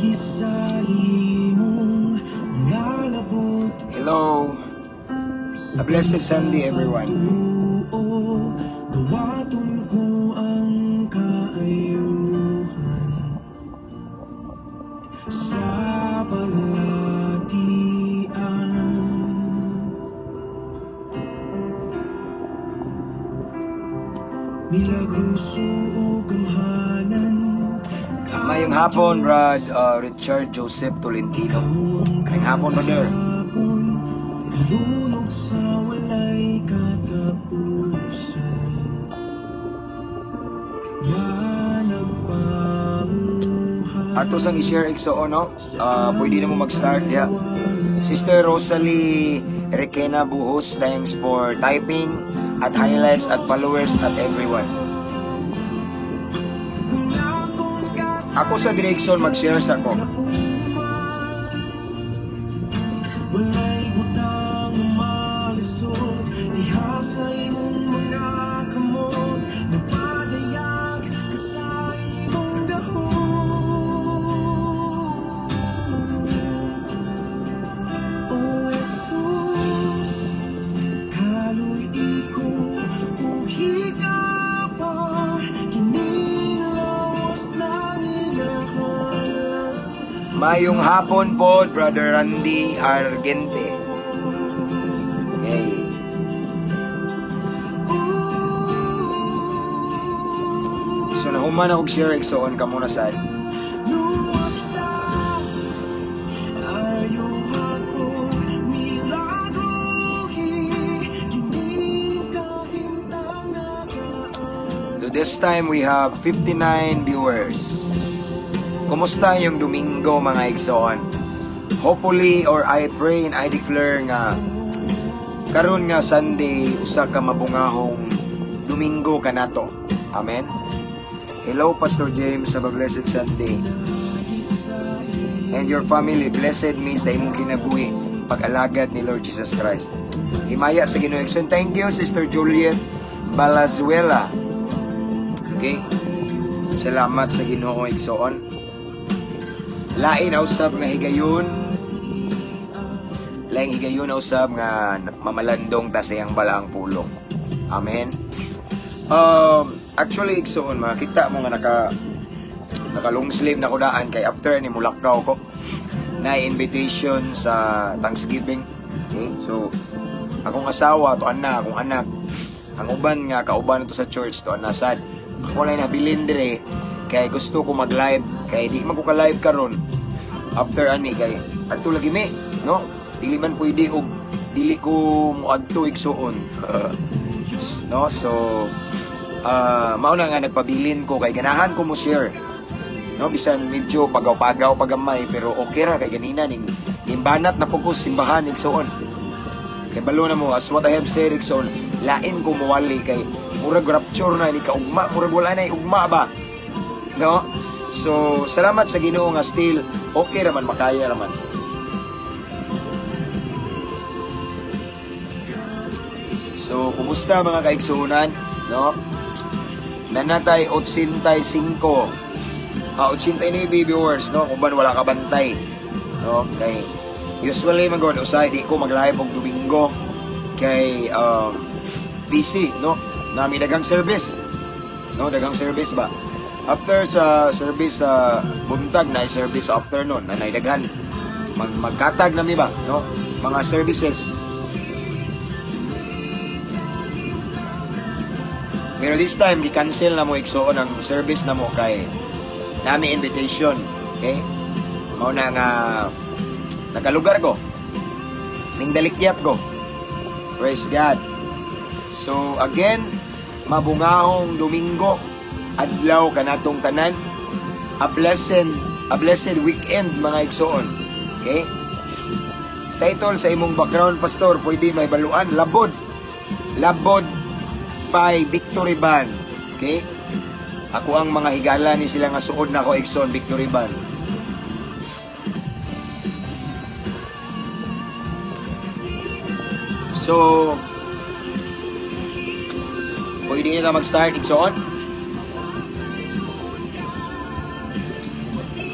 Pinaagi sa imong mga labot. Hello. A blessed Sunday, everyone. Pagtuo, dawaton ko ang kaayuhan sa balatian. Milagroso ug gamhanan. Mayong hapon, Brad Richard Joseph Tolentino. Mayong hapon, brother. Kalulog sa walay katapusan nga nagpamuhay. Ato sang i-share, igsoon, no? Pwede na mo mag-start, ya. Sister Rosalie Requena Buhos, thanks for typing at highlights at followers at everyone. Ako sa direction mag-share sa ko. Walay butang malisod diha sa imong mga kamot, nagpadayag ka sa imong dahom. O Jesus, kaluy-i ko ug higapa, kining lawas lang inahalang. Mayong hapon po, Brother Randy Argente. Okay. So nahuman ako share, igsoon ka muna sad. Luwas sa ayuha ko, milagrohi, kining kahimtang nakaan. So this time we have 59 viewers. Kumusta yung Domingo, mga igsoon? Hopefully, or I pray and I declare nga karon nga Sunday usa ka mabungahong Domingo kanato. Amen. Hello, Pastor James, have a blessed Sunday. And your family, blessed me sa imong kinabuhi pag-alagad ni Lord Jesus Christ. Himaya sa Ginoo, igsoon. Thank you, Sister Juliet Balazuela. Okay? Salamat sa Ginoo, igsoon. Lain na usab nga higayon. Lain higayon na usab nga mamalandong ta sa iyang balaang pulong. Amen. Actually, igsoon, makita mo nga naka long sleeve na ko daan kay after ni mulakaw ko na invitation sa Thanksgiving. Okay? So akong asawa to ana, akong anak, ang uban nga kauban to sa church to ana sad. Ako lang nabilin dire kay gusto ko mag-live kay di man ko ka-live karon after ani kay adto lagi mi, no? Dili man pwede og dili ko moadto, igsuon, no? So mao na nga nagpabilin ko kay ganahan ko mo share, no? Bisan medyo pagaw-pagaw pagamay, pero okay ra kay ganina ning nimbanat na pud ko simbahan, igsuon. Kay balo na mo, as what I have said, igsuon, lain ko mowali kay murag rapture na ni kaugma, murag wala na ugma ba, no? So salamat sa Ginoo nga still okay raman, makaya raman. So kumusta mga kaigsuonan, no? Nanatay 85, 89 viewers, no? Kung ban wala ka bantay, no? Kay usually man god usay di ko mag-live og Domingo kay busy, no? Nami dagang service, no? Dagang service ba? After sa service sa buntag na service afternoon na daghan magkatag na mi ba, no? Mga services. Pero this time gi-cancel na mo, igsuon, ang service na mo kay nami invitation. Okay? Mao na nga nakalugar ko. Ning dalikyat ko. Praise God. So again, mabungahong Domingo, adlaw kanatong tanan. A blessed weekend, mga igsoon. Okay? Title sa imong background, Pastor, pwede may baluan, Labod. Labod by Victory Band. Okay? Ako ang mga higala ni sila nga suod na ako, igsoon, Victory Band. So, pwede na mag-start, igsoon?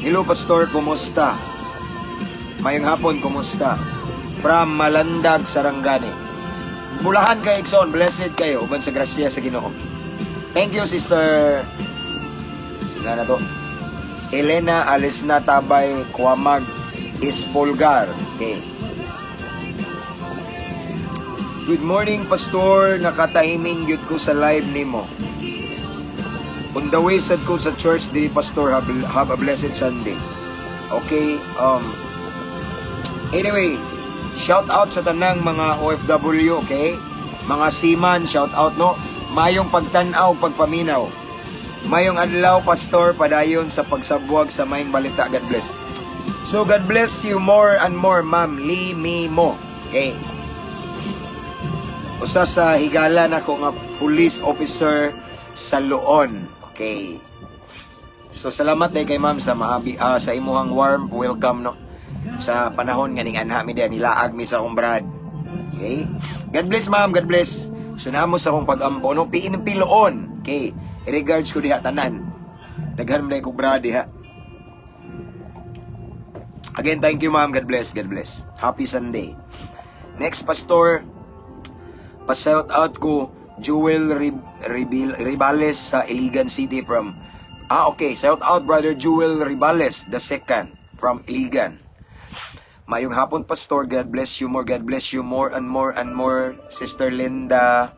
Hello, Pastor, kumusta? Mayong hapon, kumusta? From Malandag, Sarangani. Bulahan kay igsoon, blessed kayo uban sa grasya sa Ginoo. Thank you, Sister. Sige na to. Elena Alisna Tabay Kuamag Ispolgar. Okay. Good morning, Pastor. Nakatahiming gyud ko sa live nimo. On the way sad ko sa church diri, Pastor. Have a blessed Sunday. Okay, anyway, shout out sa tanang mga OFW, okay? Mga seaman, shout out, no? Mayong pagtan-aw, pagpaminaw. Mayong adlaw, Pastor, padayon sa pagsabwag sa maayong balita. God bless. So God bless you more and more, Ma'am Lee Mi Mo. Okay. Usa sa higala nako nga police officer sa Loon. Okay. So salamat day kay ma'am sa maabi sa imuhang warm welcome, no, sa panahon nga ning anha mi diha, nilaag mi sa akong brad. Okay? God bless, ma'am, God bless. So namo sa akong pag-ampo, no, PNP Loon. Okay. Regards ko diha tanan. Daghan man ko brad diha. Again, thank you, ma'am. God bless. God bless. Happy Sunday. Next, Pastor, pa-shout out ko Jewel Ribales sa Iligan City from. Ah, okay. Shout out Brother Jewel Ribales the second from Iligan. Mayong hapon, Pastor. God bless you more. God bless you more and more and more, Sister Linda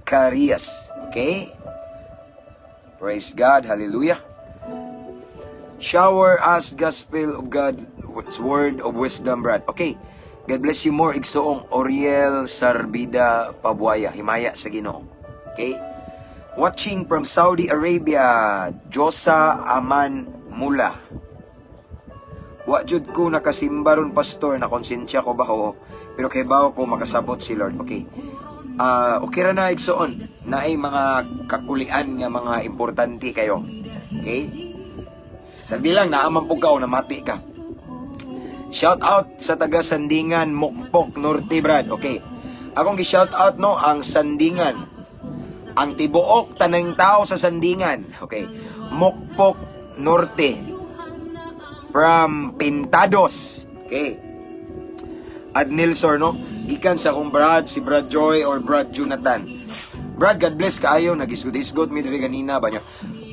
Carias. Okay? Praise God. Hallelujah. Shower us gospel of God, word of wisdom, Brad. Okay. God bless you more, igsoong Oriel Sarbida Pabuaya. Himaya sa Ginoo. Okay? Watching from Saudi Arabia, Josa Aman Mula. Wa jud ko nakasimba ron, Pastor, na konsensya ko ba ho, pero kay bawo ko makasabot si Lord. Okay. Ah, okay ra na, igsoon. Naay mga kakulian nga mga importante kayo. Okay? Sabi lang naaman po ka o namati ka. Shout out sa taga Sandingan, Mokpok Norte, Brad. Okay. Akong gi-shout out, no, ang Sandingan. Ang tibuok tanang tao sa Sandingan. Okay. Mokpok Norte. From Pintados. Okay. Adnilsor, no? Gikan sa akong Brad, si Brad Joy or Brad Jonathan. Brad, God bless kaayo. Nagisgot-isgot mi diri ganina ba niya.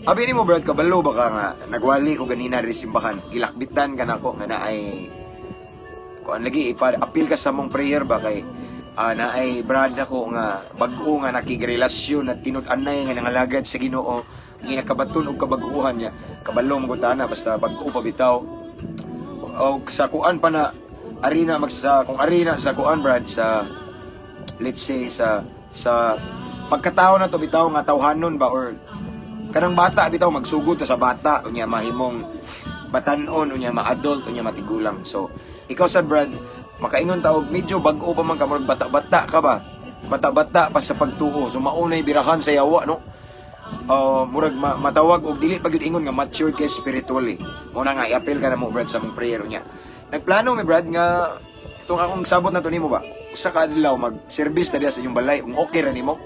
Abi nimo, Brad, kabalo ba ka nga nagwali ko ganina diri simbahan. Gilakbitan ka nako nga naay kuan lagi ipa-appeal ka sa mong prayer ba kay naay brad nako nga bag-o nga nakigrelasyon at tinud-anay nga nangalagad sa Ginoo nga nakabaton og kabag-uhan niya. Kabalo mo tana basta bag-o pa bitaw. O sa kuan pa na arena mag sa kung arena sa kuan, Brad, sa let's say sa pagkatao na to bitaw nga tawhanon ba or kanang bata bitaw, magsugod ta sa bata, unya mahimong batanon, unya ma-adult, unya matigulang. So ikaw sa Brad, makaingon ta og medyo bag-o pa man ka, murag bata-bata ka ba, bata-bata pa sa pagtuo. So maunay birahan sa yawa, no, murag matawag og dili pa gyud ingon nga mature kay spiritually. Mo na nga i-appeal ka na mo, Brad, sa mong prayer niya. Nagplano mi, Brad, nga itong akong sabot na to nimo ba, usa ka adlaw mag-service na diha sa inyong balay kung okay ra nimo.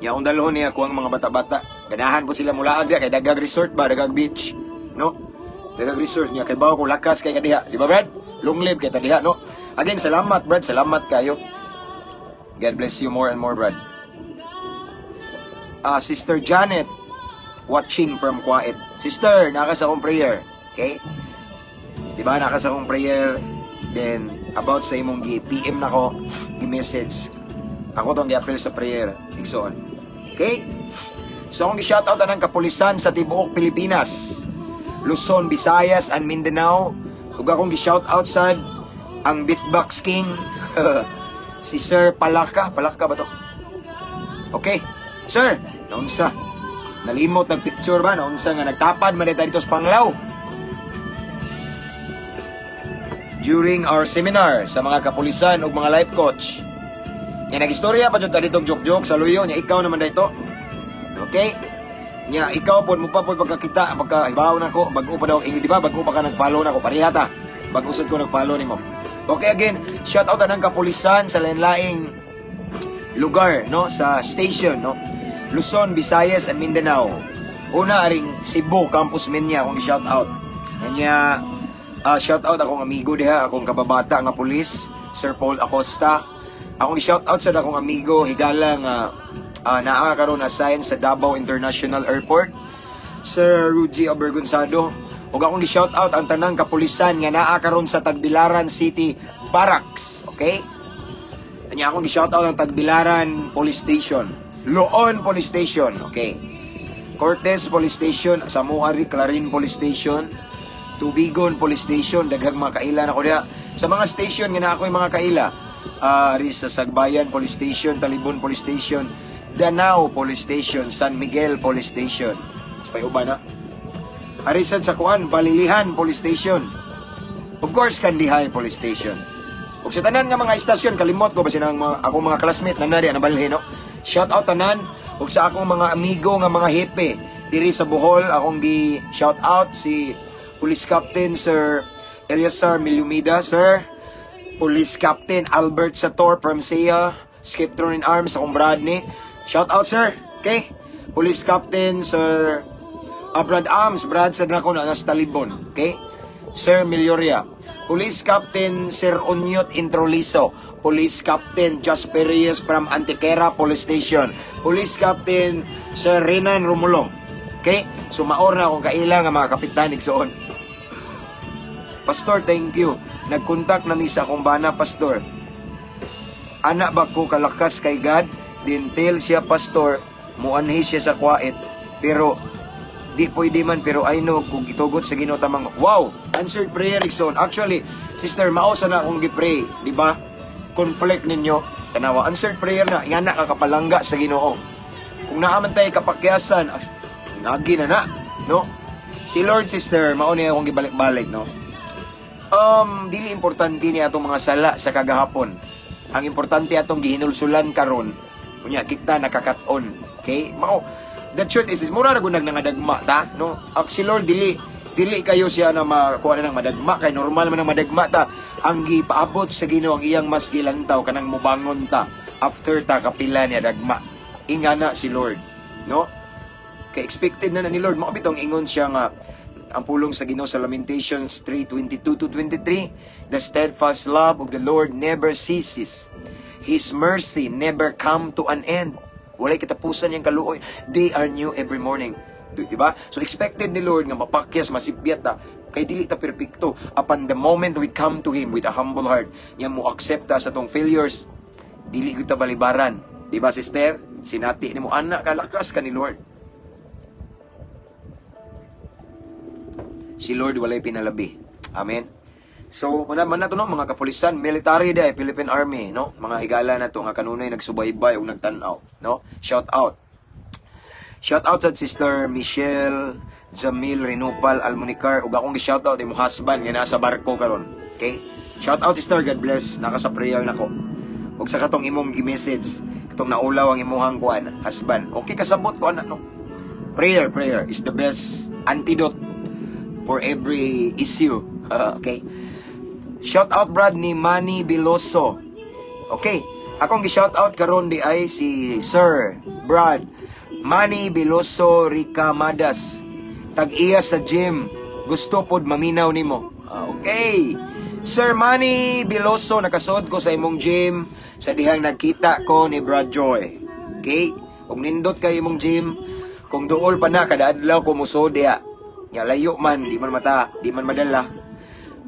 Ya akong dalhon niya ko ang mga bata-bata. Ganahan po sila mulaag diha kay dagag resort ba, dagag beach, no? Dagag resort niya kay bawo ko lakas kay kadiha, di ba, Brad? Long live kay tadiha, no? Again, salamat, Brad, salamat kayo. God bless you more and more, Brad. Sister Janet watching from Kuwait. Sister, naka sa akong prayer. Okay? Di ba naka sa akong prayer, then about sa imong gi PM nako, gi-message. Ako tong gi-appeal sa prayer, igsoon. Okay? So akong gi-shoutout anang kapulisan sa tibuok Pilipinas. Luzon, Visayas, and Mindanao. Ug akong gi-shoutout sad ang Beatbox King si Sir Palaka. Palaka ba to? Okay. Sir, naunsa? Nalimot nagpicture ba? Naunsa nga nagtapad man dito sa Panglao during our seminar sa mga kapulisan ug mga life coach. Nga nagistorya pa jud ta dito joke-joke sa luyo nya, ikaw naman dito. Okay? Nya ikaw pod mo pa pod pagkakita pagka hibaw nako, bag-o pa daw, di ba? Bag-o pa ka nag-follow nako, pareha ta. Bag-o sad ko nag-follow nimo. Okay, again, shout out anang kapulisan sa lain-laing lugar, no, sa station, no. Luzon, Visayas, and Mindanao. Una aring Cebu Campus Minya akong shout out. Kanya shout out akong amigo diha, akong kababata nga pulis, Sir Paul Acosta. Akong shout out sa akong amigo higala nga naa karon assign sa Davao International Airport, Sir Rudy Abergonzado. Ug akong gi-shout out ang tanang kapulisan nga naa karon sa Tagbilaran City Barracks, okay? Anya akong gi-shout out ang Tagbilaran Police Station, Loon Police Station, okay? Cortes Police Station, Samuari Clarin Police Station, Tubigon Police Station, daghang mga kaila na ko diha. Sa mga station nga naa ako'y mga kaila, ari sa Sagbayan Police Station, Talibon Police Station, Danao Police Station, San Miguel Police Station. Sa uban na. Arisan sa kuan, Balilihan Police Station. Of course, Kandihay Police Station. Ug sa tanan nga mga istasyon, kalimot ko ba sinang mga, akong mga classmate na nari na balhin, no? Shout out tanan ug sa akong mga amigo nga mga hepe diri sa Bohol, akong gi shout out si Police Captain Sir Eliasar Milumida, sir. Police Captain Albert Sator from SIA, Skiptron in Arms, akong brad ni. Shout out, sir. Okay? Police Captain Sir Brad Arms, Brad sa nako na nasa Talibon. Okay? Sir Milioria. Police Captain Sir Onyot Introliso. Police Captain Jasper Reyes from Antequera Police Station. Police Captain Sir Renan Romulo. Okay? So maor na akong kaila nga mga kapitan igsoon. Pastor, thank you. Nagkontak na mi sa akong bana, Pastor. Ana ba ko kalakas kay God? Dintel siya, Pastor, muanhi siya sa kwait. Pero di pwede man, pero I know kung itugot sa Ginoo tamang wow, answered prayer, igsoon. Actually, sister, mao sa na akong gi-pray, di ba? Conflict ninyo, tanawa, answered prayer na, ingana ka kapalangga sa Ginoo. Kung naa man tay kapakyasan, ah, nagi na na, no? Si Lord, sister, mao ni akong gibalik-balik, no? Dili importante ni atong mga sala sa kagahapon. Ang importante atong gihinulsulan karon. Unya kita nakakaton. Okay? Mao the truth is mura ra gud nangadagma ta, no? Ak si Lord dili dili kayo siya na makuha na ng madagma kay normal man ang madagma ta. Ang gipaabot sa Ginoo ang iyang mas gilantaw kanang mubangon ta after ta kapila niya dagma. Ingana si Lord, no? Kay expected na na ni Lord mao bitong ingon siya nga ang pulong sa Ginoo sa Lamentations 3:22 to 23, "The steadfast love of the Lord never ceases. His mercy never come to an end." Walay katapusan yang kaluoy. They are new every morning. Di ba? So expected ni Lord nga mapakyas, masipyat ta kay dili ta perpekto. Upon the moment we come to Him with a humble heart, nya mo accept ta sa tong failures, dili gyud ta balibaran. Di ba, sister? Sinati nimo ana kalakas ka ni Lord. Si Lord walay pinalabi. Amen. So, muna man na to, no, mga kapulisan, military day, Philippine Army, no? Mga higala na to nga kanunay nagsubaybay ug nagtan-aw, no? Shout out. Shout out sa Sister Michelle Jamil Renupal Almunicar ug akong gi-shout out imong husband nga nasa barko karon. Okay? Shout out, sister, God bless. Naka sa prayer nako. Ug sa katong imong gi-message, katong naulaw ang imuhang kuan, husband. Okay kasabot ko ana, no. Prayer, prayer is the best antidote for every issue. Okay. Shout out Brad ni Manny Biloso. Okay. Akong gi-shout out karon di ay si Sir Brad Manny Biloso Ricamadas. Tag-iya sa gym. Gusto pod maminaw nimo. Okay. Sir Manny Biloso, nakasuod ko sa imong gym sa dihang nagkita ko ni Brad Joy. Okay? Ug nindot kay imong gym, kung duol pa na kada adlaw ko musuod diha. Nya layo man, di man mata, di man madala.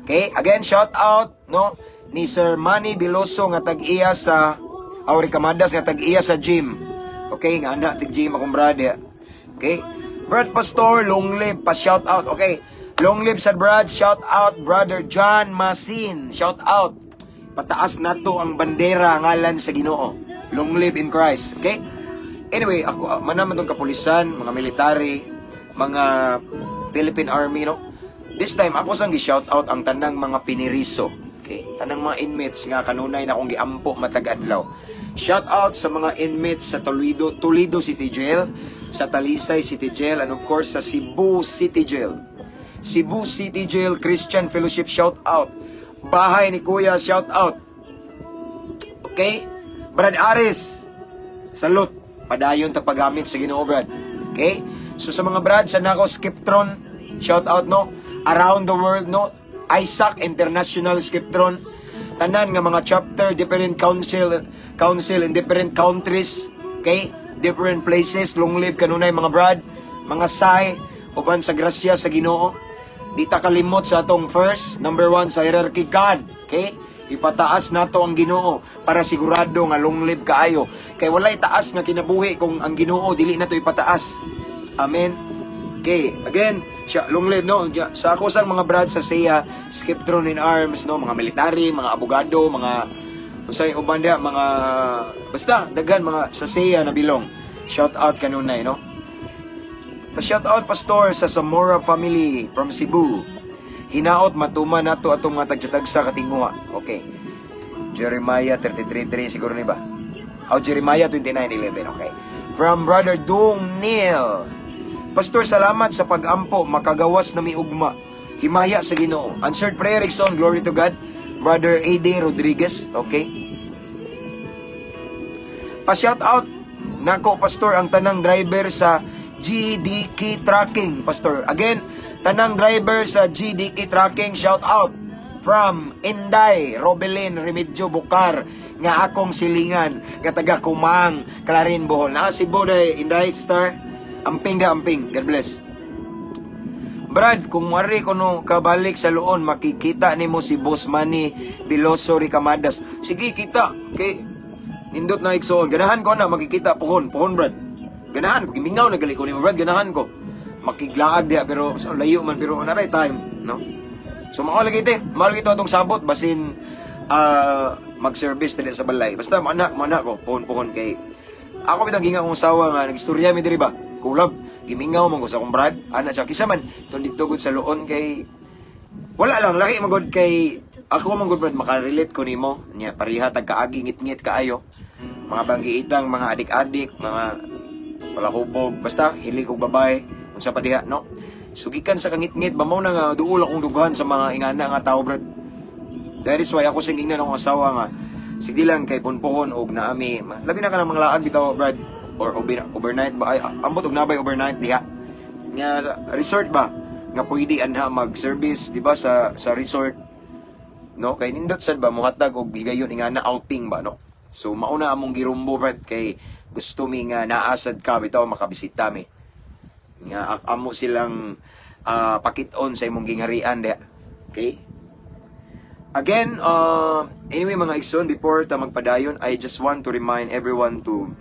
Okay? Again, shout out, no, ni Sir Manny Biloso nga tag-iya sa aw Ricamadas nga tag-iya sa gym. Okay, nga ana tig gym akong brad diha. Okay? Brad Pastor, long live pa shout out. Okay. Long live sa Brad, shout out Brother John Masin, shout out. Pataas nato ang bandera ngalan sa Ginoo. Long live in Christ. Okay? Anyway, ako man naman tong kapulisan, mga military, mga Philippine Army, no? This time, ako sang gi-shout out ang tanang mga piniriso. Okay? Tanang mga inmates nga kanunay na akong giampo matag adlaw. Shout out sa mga inmates sa Toledo, Toledo City Jail, sa Talisay City Jail, and of course sa Cebu City Jail. Cebu City Jail Christian Fellowship, shout out. Bahay ni Kuya, shout out. Okay? Brad Aris, salute. Padayon ta paggamit sa Ginoo, Brad. Okay? So sa mga brad sa nako Skiptron, shout out, no, around the world, no, Isaac International Skiptron, tanan nga mga chapter, different council council in different countries, okay, different places. Long live kanunay, mga brad, mga say, uban sa grasya sa Ginoo. Di ta kalimot sa atong first, number one sa hierarchy, God, okay? Ipataas nato ang Ginoo para sigurado nga long live kaayo. Kay walay taas nga kinabuhi kung ang Ginoo dili nato ipataas. Amen. Okay, again, siya, long live, no? Sa ako sang mga brad sa SEA, Skiptron in Arms, no? Mga military, mga abogado, mga unsay uban diha, mga basta daghan mga sa SEA na bilong. Shout out kanunay, no? Pa-shout out, Pastor, sa Zamora family from Cebu. Hinaot matuman nato atong mga tagsa-tagsa katinguha. Okay. Jeremiah 33:3 siguro ni ba? Oh, Jeremiah 29:11. Okay. From Brother Dung Neil. "Pastor, salamat sa pag-ampo, makagawas na mi ugma. Himaya sa Ginoo." Answered prayer, igsoon, glory to God. Brother A.D. Rodriguez, okay? "Pa-shout out nako, Pastor, ang tanang driver sa GDK Trucking, Pastor." Again, tanang driver sa GDK Trucking, shout out from Inday, Robelin, Remedyo Bukar, nga akong silingan, nga taga Kumang, Clarin, Bohol. Na si Boday, Inday, sister. Amping da, amping. God bless. "Brad, kung wari ko no kabalik sa Loon, makikita nimo si Boss Manny Biloso Ricamadas." Sige, kita. Okay. Nindot na, igsoon. Ganahan ko na makikita pohon. Pohon, Brad. Ganahan ko. Gimingaw na gali ko nimo, Brad. Ganahan ko. Makiglaag diha pero so, layo man pero naray time, no? So mao lagi te, mao lagi to atong sabot basin mag-service dili sa balay. Basta mana ko pohon-pohon kay ako bitang ginga kong asawa nga nagstorya mi diri ba. Kulab, gimingaw man ko sa akong brad. Ana siya kisa man tong didto gud sa Loon kay wala lang laki man gud kay ako man gud, Brad, makarelate ko nimo nya pareha tag kaagi ngit-ngit kaayo. Mga banggiitang, mga adik-adik, mga palahubog, basta hilig og babae, unsa pa diha, no? Sugikan sa kangit-ngit ba, mao na nga duol akong dughan sa mga ingana nga tao, Brad. That is why ako sing ingnan akong asawa nga sige lang kay punpuhon og naami labi na ka ng mga laag bitaw, Brad, or overnight ba, ay ambot og nabay overnight diha nga resort ba nga pwede anha mag-service, di ba, sa resort, no, kay nindot sad ba mohatag og higayon ingana outing ba, no? So mao na among girumbo, Brad, kay gusto mi nga naasad ka bitaw makabisita mi nga amo silang pakit-on sa imong gingharian diha. Okay. Again, anyway, mga igsoon, before ta magpadayon, I just want to remind everyone to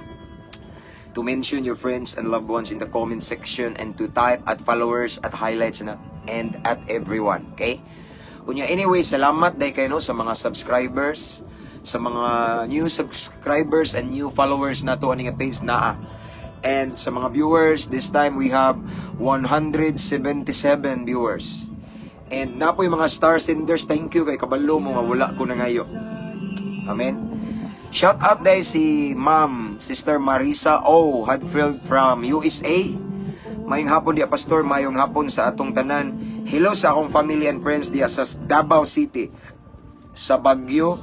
mention your friends and loved ones in the comment section and to type @followers, @highlights, and @everyone. Okay? Unya, anyway, salamat dahil kayo, no, sa mga subscribers, sa mga new subscribers and new followers nato ani nga page naa. And sa mga viewers, this time we have 177 viewers. And napoy mga star senders, thank you kay kabalo mo nga wala ko na ngayo. Amen. Shout out dahil si Ma'am Sister Marisa O. Hadfield from USA. "Mayong hapon diya, Pastor, mayong hapon sa atong tanan. Hello sa akong family and friends diya sa Davao City, sa Baguio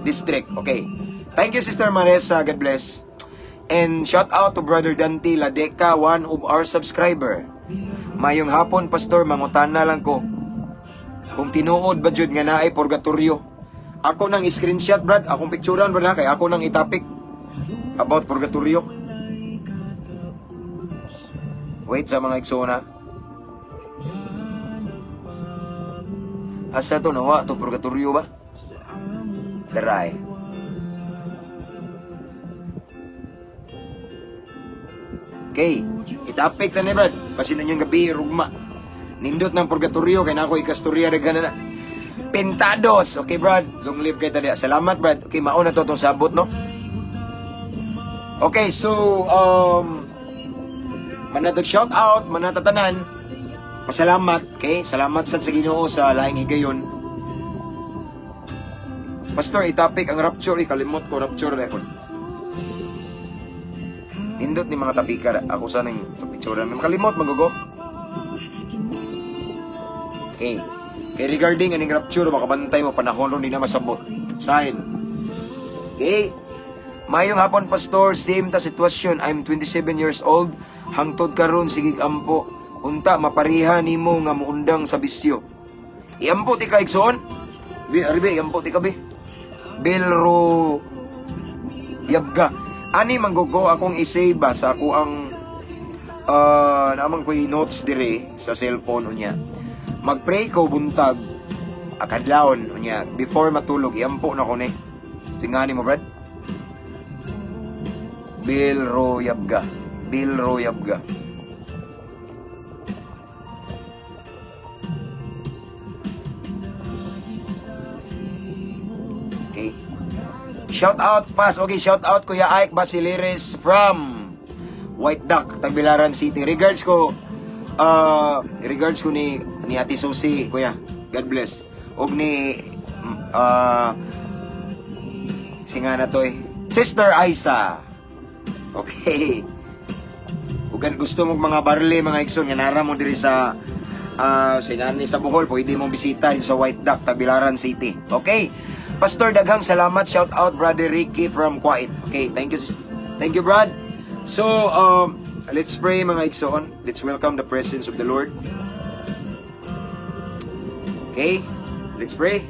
District." Okay. Thank you, Sister Marisa. God bless. And shout out to Brother Dante Ladeca, one of our subscriber. "Mayong hapon, Pastor, mangutana lang ko kung tinuod ba jud nga naay purgatorio." Ako nang screenshot, Brad, akong picturean, Brad, ha, kay ako nang itapik about purgatorio. Wait sa mga igsoon. Asa to nawa to purgatorio ba? Daray. Okay, itapik ta ni, Brad. Basin yung gabi rugma. Nindot ng purgatorio kay nako ikastorya daghan na. Pintados. Okay, Brad. Long live kay tadi. Salamat, Brad. Okay, mao na to tong sabot, no? Okay, so manatag shout out, manatatanan. Pasalamat, okay? Salamat sad sa Ginoo sa laing higayon. "Pastor, itapik ang rapture." Ikalimot ko rapture na. Nindot ni mga tapika. Ako sana yung picture. Makalimot, magugo. Okay. Kay regarding aning rapture, makabantay mo panahon ron, di na masabot. Sign. Okay. Mayong hapon, Pastor, same ta sitwasyon. I'm 27 years old. Hangtod karon sige ampo. Unta mapariha nimo nga muundang sa bisyo. Iampo ti ka, igsoon. Bi, ari bi, iampo ti ka bi. Bilro Yabga. Ani manggugo akong i-save ba sa ako ang namang ko'y notes dire sa cellphone unya. Magpray ko buntag akadlawon unya before matulog, iampo na ko ni. Tingani mo, Brad. Bill Royabga. Bill Royabga. Okay. Shout out pass. Okay, shout out Kuya Ike Basileres from White Duck, Tagbilaran City. Regards ko ni Ate Susi, Kuya. God bless. Og ni singa na to eh. Sister Aisa. Okay. Ugan gusto mong mga barley, mga igsoon nga nara mo diri sa sinani sa Bohol, pwede mong bisita sa White Duck, Tagbilaran City. Okay. Pastor, daghang salamat. Shout out Brother Ricky from Kuwait. Okay, thank you. Thank you, Brad. So, let's pray, mga igsoon. Let's welcome the presence of the Lord. Okay, let's pray.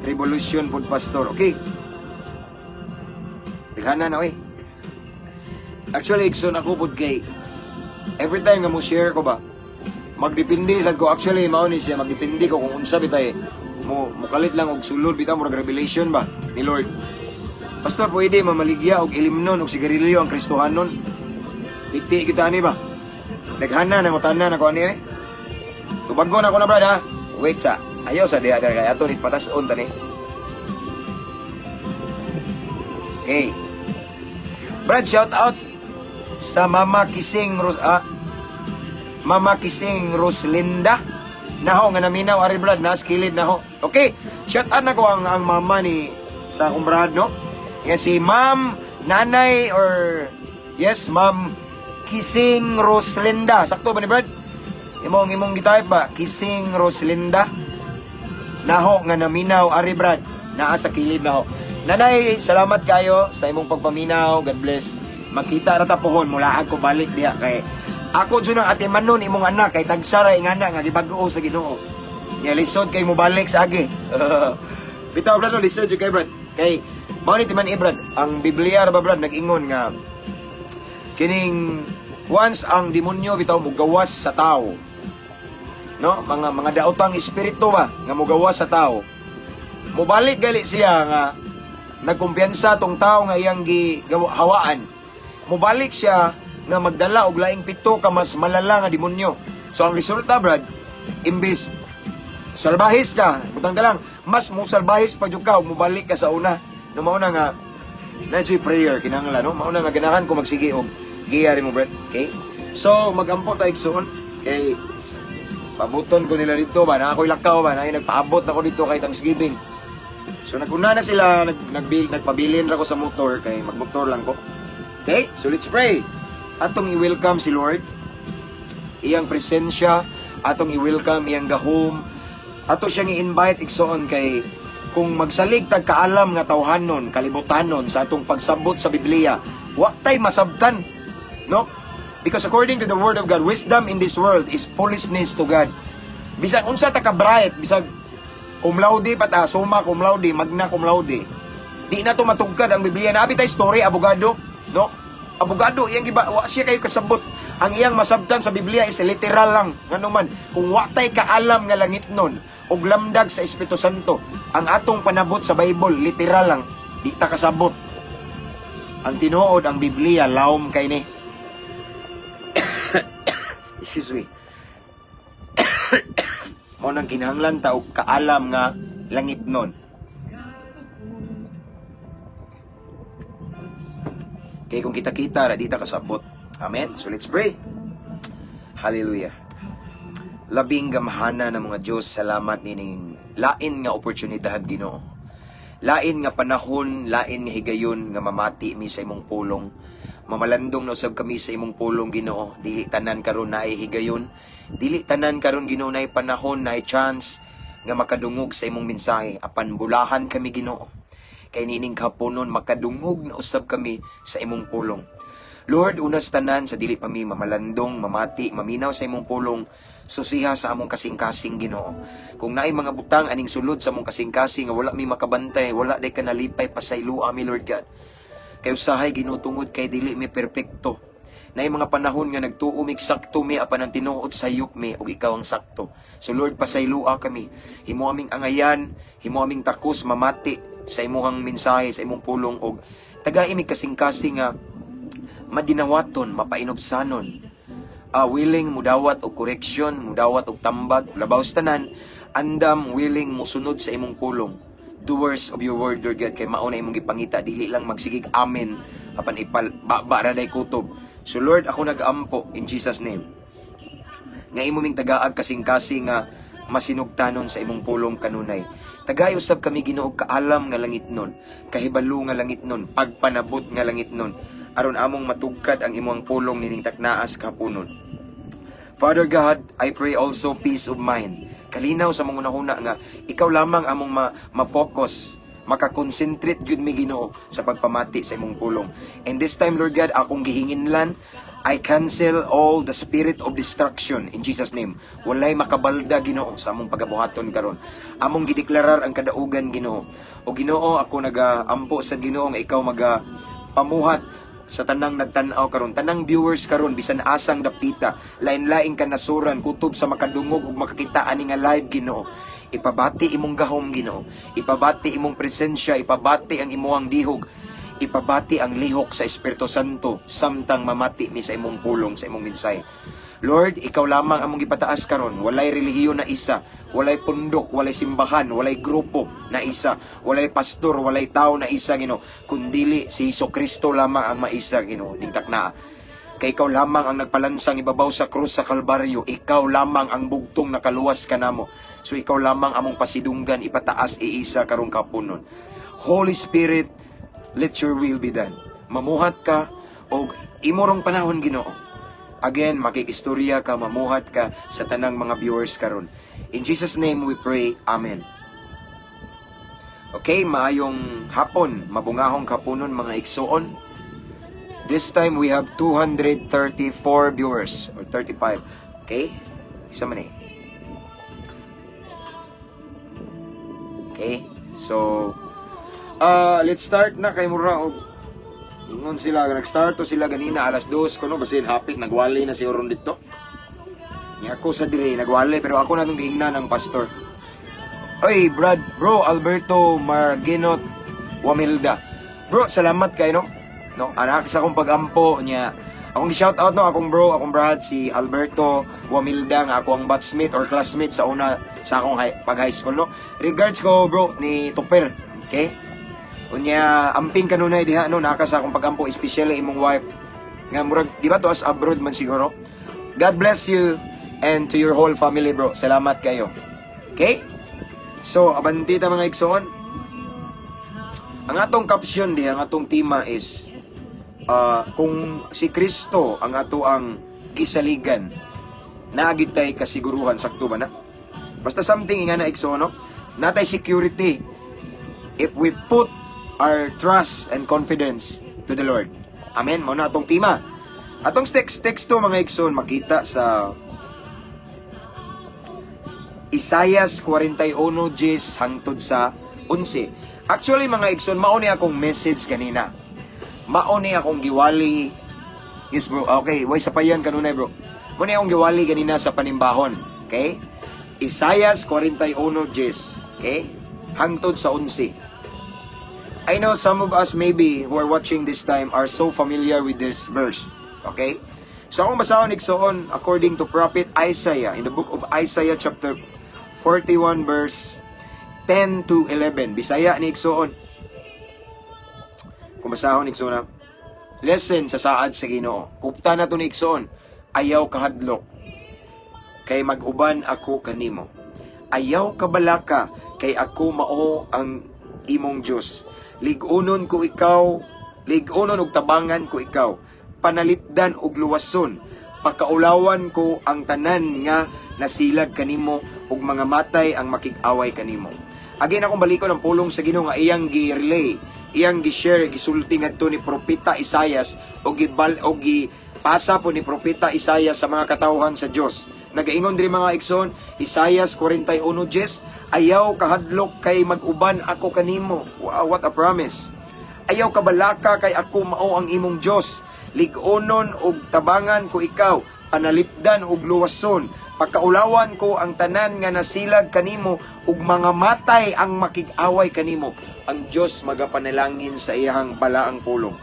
Tribulation pod, Pastor. Okay. Daghana na oy. Actually, igsoon, ako pod kay every time nga mo share ko ba, magdepende sad ko. Actually, mao ni siya, magdepende ko kung unsa bitay mo mukalit lang og sulod bitaw, murag revelation ba ni Lord. Pastor, pwede mamaligya og ilimnon og sigarilyo ang Kristohanon? Piti kita ani ba? Daghana nang utana na ko ani eh. Tubagon ako na, brad, ha. Wait sa. Ayaw sa diha kay ato nit patas-on tani. Okay. Brad, shout out sa Mama Kising Ros Mama Kising Roslinda. Naho nga naminaw ari, brad, nas kilid naho. Okay, shout out nako ang mama ni sa akong brad, no. Nga si Ma'am Nanay or yes, Ma'am Kising Roslinda. Sakto ba ni, Brad? Imong gitype ba? Kising Roslinda. Naho nga naminaw ari, Brad. Naa sa kilid naho. Nanay, salamat kayo sa imong pagpaminaw. God bless. Makita ra ta pohon, mulaag ko balik diha kay ako jud ang ate manon imong anak kay tagsara ingana nga gibag-o sa Ginoo. Nya lisod kay mobalik sa agi. Bitaw, brad, no, lisod jud kay, brad. Kay mao ni timan eh, brad, ang Biblia ra ba, brad, nag-ingon nga kining once ang demonyo bitaw mugawas sa tao. No, mga daotang espiritu ba nga mugawas sa tao. Mobalik gali siya nga nagkumpiyansa tong tao nga iyang gihawaan. Mobalik siya nga magdala og laing 7 ka mas malala nga demonyo. So ang resulta, brad, imbis salbahis ka, butang ka lang, mas mo salbahis pa jud ka ug mobalik ka sa una. No, mauna nga na prayer kinahanglan, no? Mauna nga ganahan ko magsige og giya mo, brad. Okay? So magampo ta, igsoon, kay pabuton ko nila dito ba, na ako'y lakaw ba, na nagpaabot na ko dito kay Thanksgiving. So naguna na sila, nagpabilin ra ko sa motor kay magmotor lang ko. Okay? So let's pray. Atong i-welcome si Lord, iyang presensya, atong i-welcome iyang gahom, ato siyang i-invite, igsoon, kay kung magsalig tag kaalam nga tawhanon, kalibutanon sa atong pagsabot sa Biblia, wa tay masabtan, no? Because according to the word of God, wisdom in this world is foolishness to God. Bisag unsa ta ka bright, bisag cum laude pa ta, summa cum laude, magna cum laude, di na to matugkad ang Biblia. Naabi tay story abogado, no? Abogado, iyang giba, wa siya kayo kasabot. Ang iyang masabtan sa Biblia is literal lang. Ngano man, kung wa tay kaalam nga langit nun, og lamdag sa Espiritu Santo, ang atong panabot sa Bible, literal lang, di ta kasabot. Ang tinuod, ang Biblia, lawom kay ni. Excuse me. Mao nang kinahanglan ta og kaalam nga langit nun. Kay kung kita-kita, ra di ta kasabot. Amen? So let's pray. Hallelujah. Labing gamhana ng mga Diyos, salamat nining lain nga oportunidad, Ginoo. Lain nga panahon, lain nga higayon nga mamati mi sa imong pulong. Mamalandong na usab kami sa imong pulong, Ginoo. Dili tanan karon naay higayon. Dili tanan karon, Ginoo, naay panahon, naay chance nga makadungog sa imong mensahe. Apan bulahan kami, Ginoo. Kay niining kahaponon makadungog na usab kami sa imong pulong. Lord, unas tanan sa dili pa mi mamalandong, mamati, maminaw sa imong pulong, susiha sa among kasing-kasing, Ginoo. Kung naay mga butang aning sulod sa among kasing-kasing nga wala mi makabantay, wala day ka nalipay, pasayloa mi, Lord God. Kay usahay, Ginoo, tungod kay dili mi perpekto. Naay mga panahon nga nagtuo mig sakto mi apan ang tinuod sayop mi ug ikaw ang sakto. So Lord, pasayloa kami. Himo aming angayan, himo aming takos mamati sa imuhang mensahe, sa imong pulong og tagai mi kasing-kasing nga madinawaton, mapainubsanon. Willing mudawat og correction, mudawat og tambag, labaw sa tanan, andam willing musunod sa imong pulong. Doers of your word, Lord God, kay mao na imong gipangita, dili lang magsigig amen, apan ipal ba ra day kutob. So Lord, ako nag-ampo in Jesus' name nga imo ming tagaag kasing-kasing nga masinugtanon sa imong pulong kanunay. Tagay usab kami, Ginoo, kaalam nga langitnon, kahibalo nga langitnon, pagpanabot nga langitnon, aron among matugkad ang imong pulong nining taknaas kahaponon. Father God, I pray also peace of mind. Kalinaw sa mga hunahuna nga ikaw lamang among ma-focus, makakonsentrate gyud mi, Ginoo, sa pagpamati sa imong pulong. And this time, Lord God, akong gihinginlan, I cancel all the spirit of destruction in Jesus' name. Walay makabalda, Ginoo, sa among pagabuhaton karon. Among gideklarar ang kadaugan, Ginoo. O Ginoo, ako nagaampo sa Ginoo nga ikaw maga pamuhat sa tanang nagtan-aw karon, tanang viewers karon, bisan asang dapita, lain-laing kanasuran, kutob sa makadungog ug makakita ani nga live. Ginoo, ipabati imong gahom. Ginoo, ipabati imong presensya, ipabati ang imong dihog, ipabati ang lihok sa Espiritu Santo samtang mamati mi sa imong pulong, sa imong mensahe. Lord, ikaw lamang among gipataas karon. Walay relihiyon na isa, walay pundok, walay simbahan, walay grupo na isa, walay pastor, walay tao na isa, Ginoo, kundili si Hesus Kristo lamang ang maisa, Ginoo, ning taknaa. Kay ikaw lamang ang nagpalansang ibabaw sa krus sa Kalbaryo. Ikaw lamang ang bugtong nakaluwas kanamo. So ikaw lamang among pasidunggan, ipataas, iisa karong kapunon. Holy Spirit, let your will be done. Mamuhat ka og imorong panahon, Ginoo. Again, makikistorya ka, mamuhat ka sa tanang mga viewers karon. In Jesus' name we pray. Amen. Okay, maayong hapon, mabungahong kapunon, mga igsoon. This time we have 234 viewers or 35. Okay? Isa man eh. Okay? So, let's start na kay mura og ingon sila nag-start to sila ganina alas 2 kuno, basin hapit nagwali na siguro dito. Nya ako sa dire nagwali, pero ako na tong giingnan ng pastor. Oy, Brad, bro Alberto Marginot Wamilda. Bro, salamat kay no. No, anak sa akong pagampo niya. Akong shout out, no, akong bro, akong brad si Alberto Wamilda nga ako ang batchmate or classmate sa una sa akong pag high school, no. Regards ko, bro, ni Tupper. Okay? Unya amping kanunay diha, no, naka sa akong pagampo, especially imong wife nga murag di ba to as abroad man siguro. God bless you and to your whole family, bro. Salamat kayo. Okay? So, abanti ta, mga igsoon. Ang atong caption di, ang atong tema is kung si Kristo ang ato ang gisaligan, naa gyud tay kasiguruhan. Sakto ba na? Basta something nga na, igsoon, no? Natay security if we put our trust and confidence to the Lord. Amen. Mao na atong tema. Atong teksto, mga igsoon, makita sa Isayas 41:10 hangtod sa 11. Actually, mga igsoon, mao ni akong message kanina. Mao ni akong giwali. Yes, bro. Okay, way sapayan kanunay, bro. Mao ni akong giwali ganina sa panimbahon. Okay? Isayas 41:10. Okay? Hangtod sa 11. I know some of us maybe who are watching this time are so familiar with this verse. Okay? So akong basahon, igsoon, according to Prophet Isaiah in the book of Isaiah chapter 41 verse 10 to 11. Bisaya ni, igsoon. Kung basahon, igsoon na. Listen sa saad sa Ginoo. Kupta na to ni, igsoon. Ayaw kahadlok, kay mag-uban ako kanimo. Ayaw kabalaka, kay ako mao ang imong Dios. Lig-unon ko ikaw, lig-unon og tabangan ko ikaw. Panalipdan og luwason. Pakaulawan ko ang tanan nga nasilag kanimo ug mga matay ang makig-away kanimo. Again, akong balikon ang pulong sa Ginoo nga iyang gi-relay, iyang gi-share, gisulti ngadto ni Propeta Isayas o gibal o gipasa po ni Propeta Isayas sa mga katawhan sa Dios. Nagaingon diri, mga igsoon, Isayas 41:10, "Ayaw kahadlok kay mag-uban ako kanimo." Wow, what a promise. "Ayaw kabalaka kay ako mao ang imong Dios. Lig-onon og tabangan ko ikaw, panalipdan og luwason. Pakaulawan ko ang tanan nga nasilag kanimo ug mga matay ang makig-away kanimo." Ang Dios magapanalangin sa iyang balaang pulong.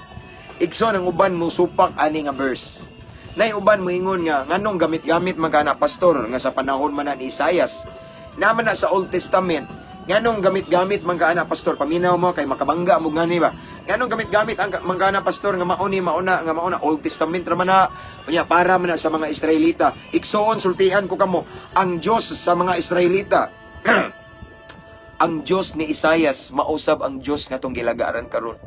Igsoon, ang uban mo supak ani nga verse. Nay uban moingon nga nganong gamit-gamit man kana, pastor, nga sa panahon man na ni Isayas. Naman na sa Old Testament, nganong gamit-gamit man kana, pastor? Paminaw mo kay makabangga mo ngani ba? Nganong gamit-gamit ang man kana, pastor, nga mao ni mauna nga mauna Old Testament ra man na unya para man na sa mga Israelita? Igsoon, sultihan ko kamo, ang Dios sa mga Israelita, ang Dios ni Isayas, mausab ang Dios nga tong gilagaran karon.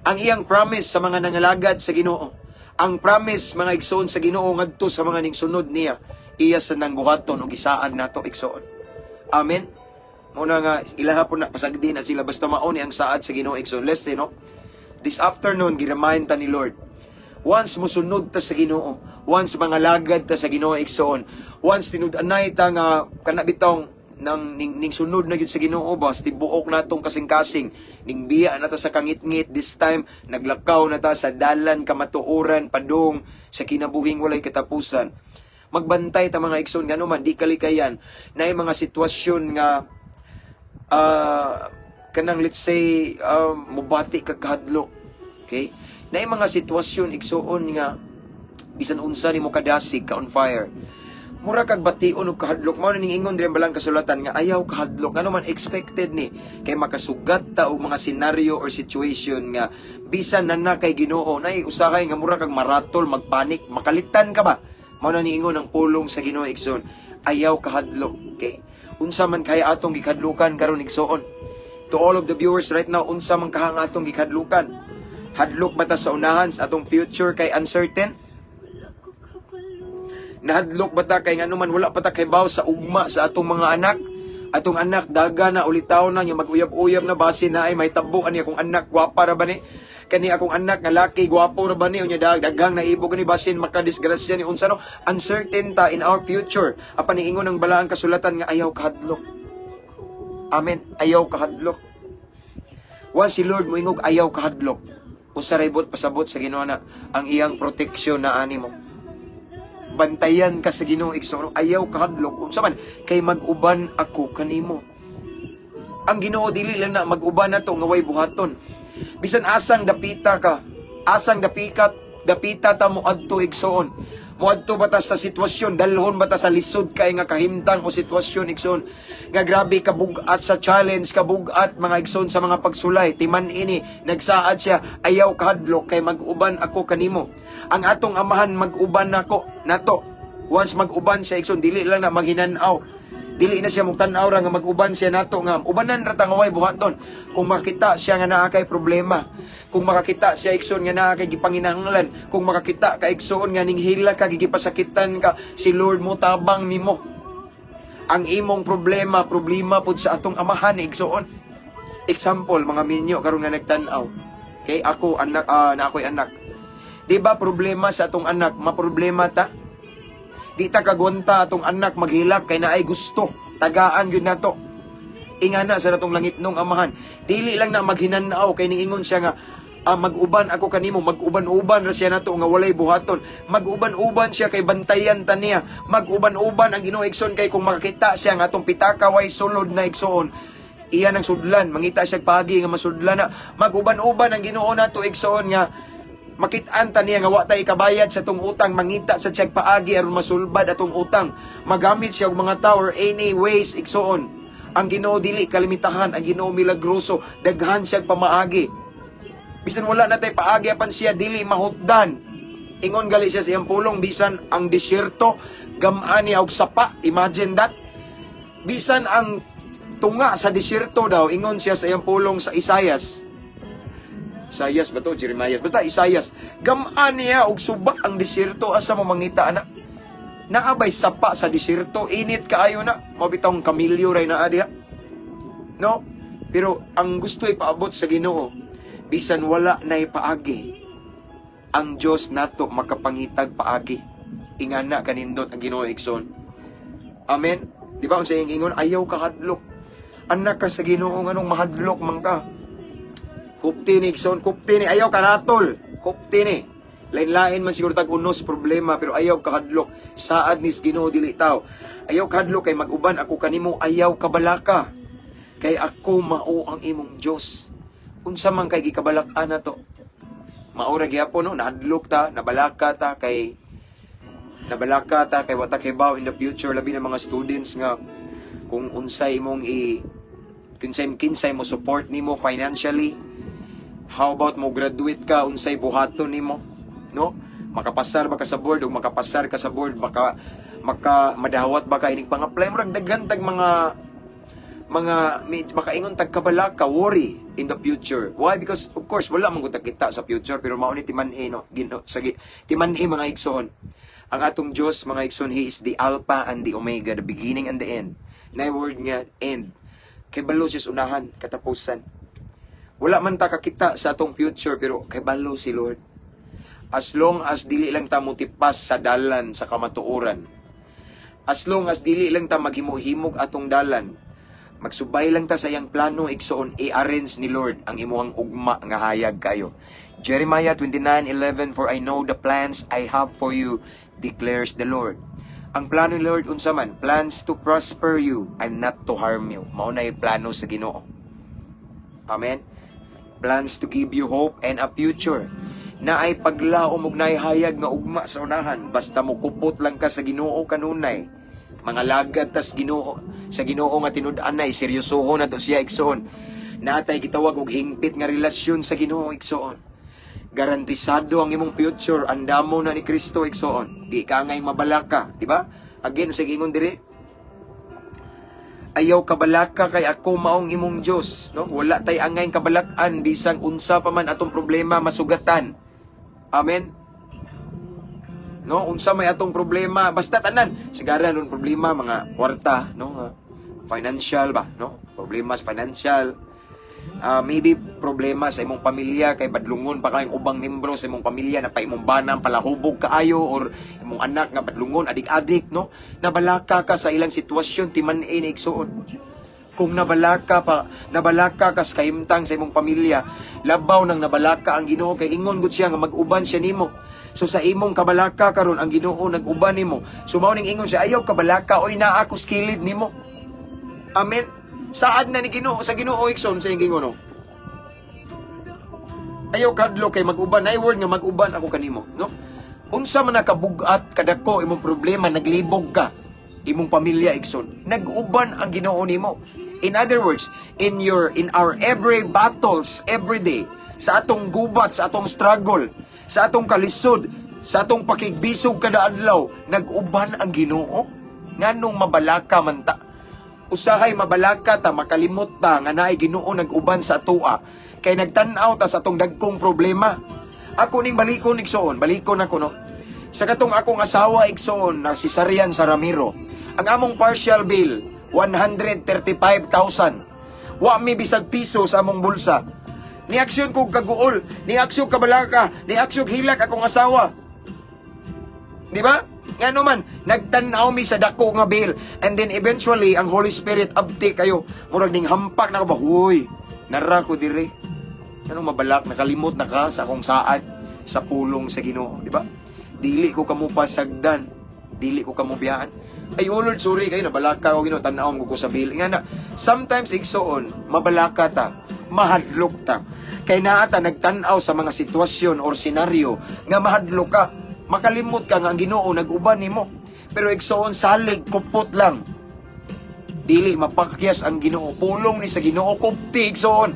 Ang iyang promise sa mga nangalagad sa Ginoo. Ang promise, mga igsoon, sa Ginoo ngadto sa mga ningsunod niya, iya sa nang buhaton og isaad nato, igsoon. Amen. Muna nga ilaha po na pasagdi na sila, basta mao ni ang saad sa Ginoo, igsoon. Listen, no? This afternoon, giremind ta ni Lord. Once musunod ta sa Ginoo, once mga lagad ta sa Ginoo, igsoon, once tinud-anay ta nga kana bitong nang ning sunod na gyud sa Ginoo ba, tibuok natong kasing-kasing, ning biya na ta sa kangitngit, this time naglakaw na ta sa dalan kamatuoran padung sa kinabuhing walay katapusan. Magbantay ta, mga igsoon, ngano man di kalikayan naay mga sitwasyon nga kanang, let's say, mubati ka kahadlok. Okay, naay mga sitwasyon, igsoon, nga bisan unsa nimo kadasig ka on fire, mura kag bation og kahadlok. Mao na ning ingon diri ang balaang kasulatan nga ayaw kahadlok, ngano man expected ni kay makasugat ta og mga scenario or situation nga bisan na na kay Ginoo, nay usahay nga mura kag maratol, magpanik, makalitan ka ba. Mao na ni ingon ang pulong sa Ginoo, igsoon, ayaw kahadlok. Okay, unsa man kay atong gikadlukan karon, igsoon? To all of the viewers right now, unsa man kahang atong gikadlukan? Hadlok ba ta sa unahan, sa atong future kay uncertain? Nahadlok ba ta kay ngano man wala pa ta kaybaw sa ugma sa atong mga anak? Atong anak daga na, ulitaw na, nya mag-uyab-uyab na, basin na ay may tabo ani akong anak, gwapa ra ba ni? Kani akong anak nga laki, gwapo ra ba ni? Unya daghang naibog ni, basin makadisgrasya ni, unsa no? Uncertain ta in our future. Apan niingon ang balaang kasulatan nga ayaw kahadlok. Amen. Ayaw kahadlok. Once si Lord moingog ayaw kahadlok, usa ray buot pasabot sa Ginoo na ang iyang proteksyon na animo. Bantayan ka sa Ginoo, igsoon. Ayaw kahadlok, unsa man kay mag-uban ako kanimo. Ang Ginoo dili lang na mag-uban nato nga way buhaton. Bisan asang dapita ka, asang dapika dapita ta mo adto, igsoon. Moadto ba ta sa sitwasyon, dalhon ba ta sa lisod kay nga kahimtang o sitwasyon, igsoon, nga grabe kabugat sa challenge, kabugat, mga igsoon, sa mga pagsulay? Timan ini, nagsaad siya, "Ayaw kahadlok kay mag-uban ako kanimo." Ang atong amahan mag-uban nako nato. Once mag-uban siya, igsoon, dili lang na maghinanaw. Dili na siya mugtan-aw ra nga mag-uban siya nato nga ubanan ra ta nga way buhaton. Kung makita siya nga naa kay problema, kung makakita siya, igsoon, nga naa kay gipanginahanglan, kung makakita ka, igsoon, nga ninghila ka, gigipasakitan ka, si Lord mo tabang nimo. Ang imong problema, problema pud sa atong amahan, igsoon. Example, mga minyo karon nga nagtan-aw. Okay, ako anak, na ako'y anak. Di ba problema sa atong anak, maproblema ta? Di ta kagwanta atong anak maghilak kay naay gusto. Tagaan gyud nato. Ingana sa natong langitnong amahan. Dili lang na maghinanaw kay niingon siya nga mag-uban ako kanimo, mag-uban-uban ra siya nato nga walay buhaton. Mag-uban-uban siya kay bantayan ta niya. Mag-uban-uban ang Ginoo, igsoon, kay kung makakita siya nga atong pitaka way sulod na, igsoon, iya nang sudlan, mangita siya pagi nga masudlan na. Mag-uban-uban ang Ginoo nato, igsoon, nga makit-an ta niya nga wa ta ikabayad sa tong utang, mangita sa siyag paagi aron masulbad atong utang. Magamit siya og mga tao or any ways, igsoon. Ang Ginoo dili kalimitahan, ang Ginoo milagroso, daghan siya pamaagi. Bisan wala na tay paagi, apan siya dili mahutdan. Ingon gali siya sa iyang pulong, bisan ang disyerto gam-an niya og sapa. Imagine that. Bisan ang tunga sa disyerto daw, ingon siya sa iyang pulong sa Isayas. Isayas ba to? Jeremiah. Basta Isayas. Gamaan niya og suba ang disyerto. Asa mo mangita ana? Naabay sapa sa disyerto? Init kaayo na. Mao bitawng kamilyo ray naa diha. No? Pero ang gusto ipaabot sa Ginoo, bisan wala na ipaagi, ang Dios nato makapangitag paagi. Ingana kanindot ang Ginoo, igsoon. Amen. Di ba unsa iyang ingon? Ayaw kahadlok. Anak ka sa Ginoo, nganong mahadlok man ka? Kupti ni, igsoon, kupti ni, ayaw kanatol. Kupti ni. Lain-lain man siguro tag unos problema, pero ayaw kahadlok. Saad nis Ginoo, dili tao. Ayaw kahadlok kay mag-uban ako kanimo, ayaw kabalaka. Kay ako mao ang imong Dios. Unsa man kay gikabalak-an nato? Mao ra gyapon, no, nahadlok ta, nabalaka ta kay wa ta kibaw in the future, labi na mga students nga kung unsay imong i kinsay kinsay mo support nimo financially. How about mo graduate ka, unsay buhaton nimo, no? Makapasar ba ka sa board? Ug makapasar ka sa board, maka maka madawat ba ka inig pang-apply? Murag daghan tag mga makaingon tag kabalaka, worry in the future. Why? Because of course wala man gud ta kita sa future, pero mao ni timan-i, no, Ginoo sa timan-i, mga igsoon. Ang atong Dios, mga igsoon, He is the Alpha and the Omega, the beginning and the end. Na word nga "end", kay balo siya sa unahan, katapusan. Wala man ta kakita sa atong future, pero kay balo si Lord. As long as dili lang ta motipas sa dalan sa kamatuoran, as long as dili lang ta maghimo-himog atong dalan, magsubay lang ta sa iyang plano, igsoon, i-arrange ni Lord ang imuhang ugma nga hayag kayo. Jeremiah 29:11, "For I know the plans I have for you, declares the Lord." Ang plano ni Lord unsa man? Plans to prosper you and not to harm you. Mao na yung plano sa Ginoo. Amen. Plans to give you hope and a future. Naay paglaom ug naay hayag nga ugma sa unahan basta mo kupot lang ka sa Ginoo kanunay. Mga lagad tas Ginoo sa Ginoo nga tinud-anay, seryosohon nato siya, igsoon. Natay gitawag og hingpit nga relasyon sa Ginoo, igsoon. Garantisado ang imong future, andamo na ni Kristo, igsoon. Di ka ngay mabalaka, di ba? Again, sa gingon diri, ayaw kabalaka kay ako maong imong Dios, no? Wala tay angay kabalakan bisang unsa pa man atong problema masugatan. Amen. No, unsa may atong problema, basta tanan, sigara nun problema mga kwarta, no, financial ba, no? Problema sa financial. Maybe problema sa imong pamilya kay badlungon pa kayong ubang membro sa imong pamilya na pa imong banang palahubog kaayo or imong anak nga badlungon, adik-adik, no? Nabalaka ka sa ilang sitwasyon, timan-i ni, igsoon. Kung nabalaka pa, nabalaka ka sa kahimtang sa imong pamilya, labaw nang nabalaka ang Ginoo kay ingon gud siya nga mag-uban siya nimo. So sa imong kabalaka karon, ang Ginoo nag-uban nimo. So mao ning ingon siya, ayaw kabalaka oy, naa ako sa kilid nimo. Amen. Saad na ni Ginoo sa Ginoo, igsoon, sa iyang gingon, no? Ayaw kadlok kay mag-uban, ay word nga mag-uban ako kanimo, no? Unsa man nakabugat kadako imong problema, naglibog ka imong pamilya, igsoon. Nag-uban ang Ginoo nimo. In other words, in our every battles every day, sa atong gubat, sa atong struggle, sa atong kalisod, sa atong pakigbisog kada adlaw, nag-uban ang Ginoo. Nganong mabalaka man ta? Usahay mabalaka ta, makalimot ta nga naay Ginoo nag-uban sa atoa kay nagtan-aw ta sa atong dagkong problema. Ako ning balikon, igsoon, balikon ako, no. Sa katong akong asawa, igsoon, na si Sarian sa Ramiro. Ang among partial bill 135,000. Wa mi bisag piso sa among bulsa. Ni aksyon kog kaguol, ni aksyon kabalaka, ni aksyon hilak akong asawa. Di ba? Ngano man, nagtan-aw mi sa dako nga bill. And then eventually, ang Holy Spirit abti kayo. Murag ning hampak na ka ba, "Huy, nara ko dire. Anong mabalak, nakalimot na ka sa akong saad, sa pulong sa Ginoo," di ba? "Dili ko kamo pasagdan, dili ko kamo biyaan." "Ay, oh Lord, sorry kayo, nabalaka ko, Ginoo, tan-aw ko sa bill." Nga na, sometimes, igsoon, mabalaka ta, mahadlok ta. Kay naa ta nagtan-aw sa mga sitwasyon or senaryo nga mahadlok ka. Makalimot ka nga ang Ginoo nag-uban nimo. Pero igsoon, salig, kupot lang. Dili mapakyas ang Ginoo. Pulong ni sa Ginoo kupti, igsoon.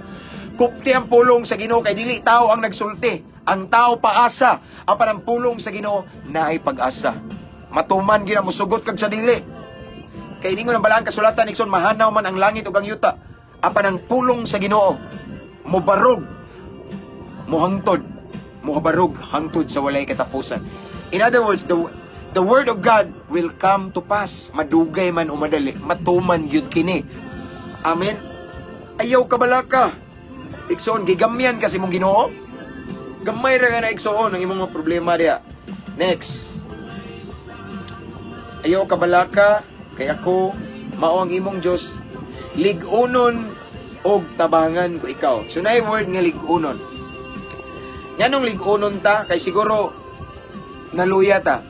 Kupti ang pulong sa Ginoo kay dili tao ang nagsulti. Ang tao paasa, apan ang pulong sa Ginoo naay pag-asa. Matuman gina musugot kag sa dili. Kay ningon ang balaang kasulatan, igsoon, mahanaw man ang langit ug ang yuta, apan ang pulong sa Ginoo mobarog, mohangtod, mohabarog hangtod sa walay katapusan. In other words, the word of God will come to pass. Madugay man o madali, matuman gyud kini. Amen. Ayaw kabalaka. Igsoon, gigamyan kasi mong Ginoo. Gamay ra ka na, igsoon, ang imong mga problema diya. Next. Ayaw kabalaka kay ako mao ang imong Dios. Lig-unon og tabangan ko ikaw. So naay word nga lig-unon. Nganong lig-unon ta? Kay siguro naluya ta.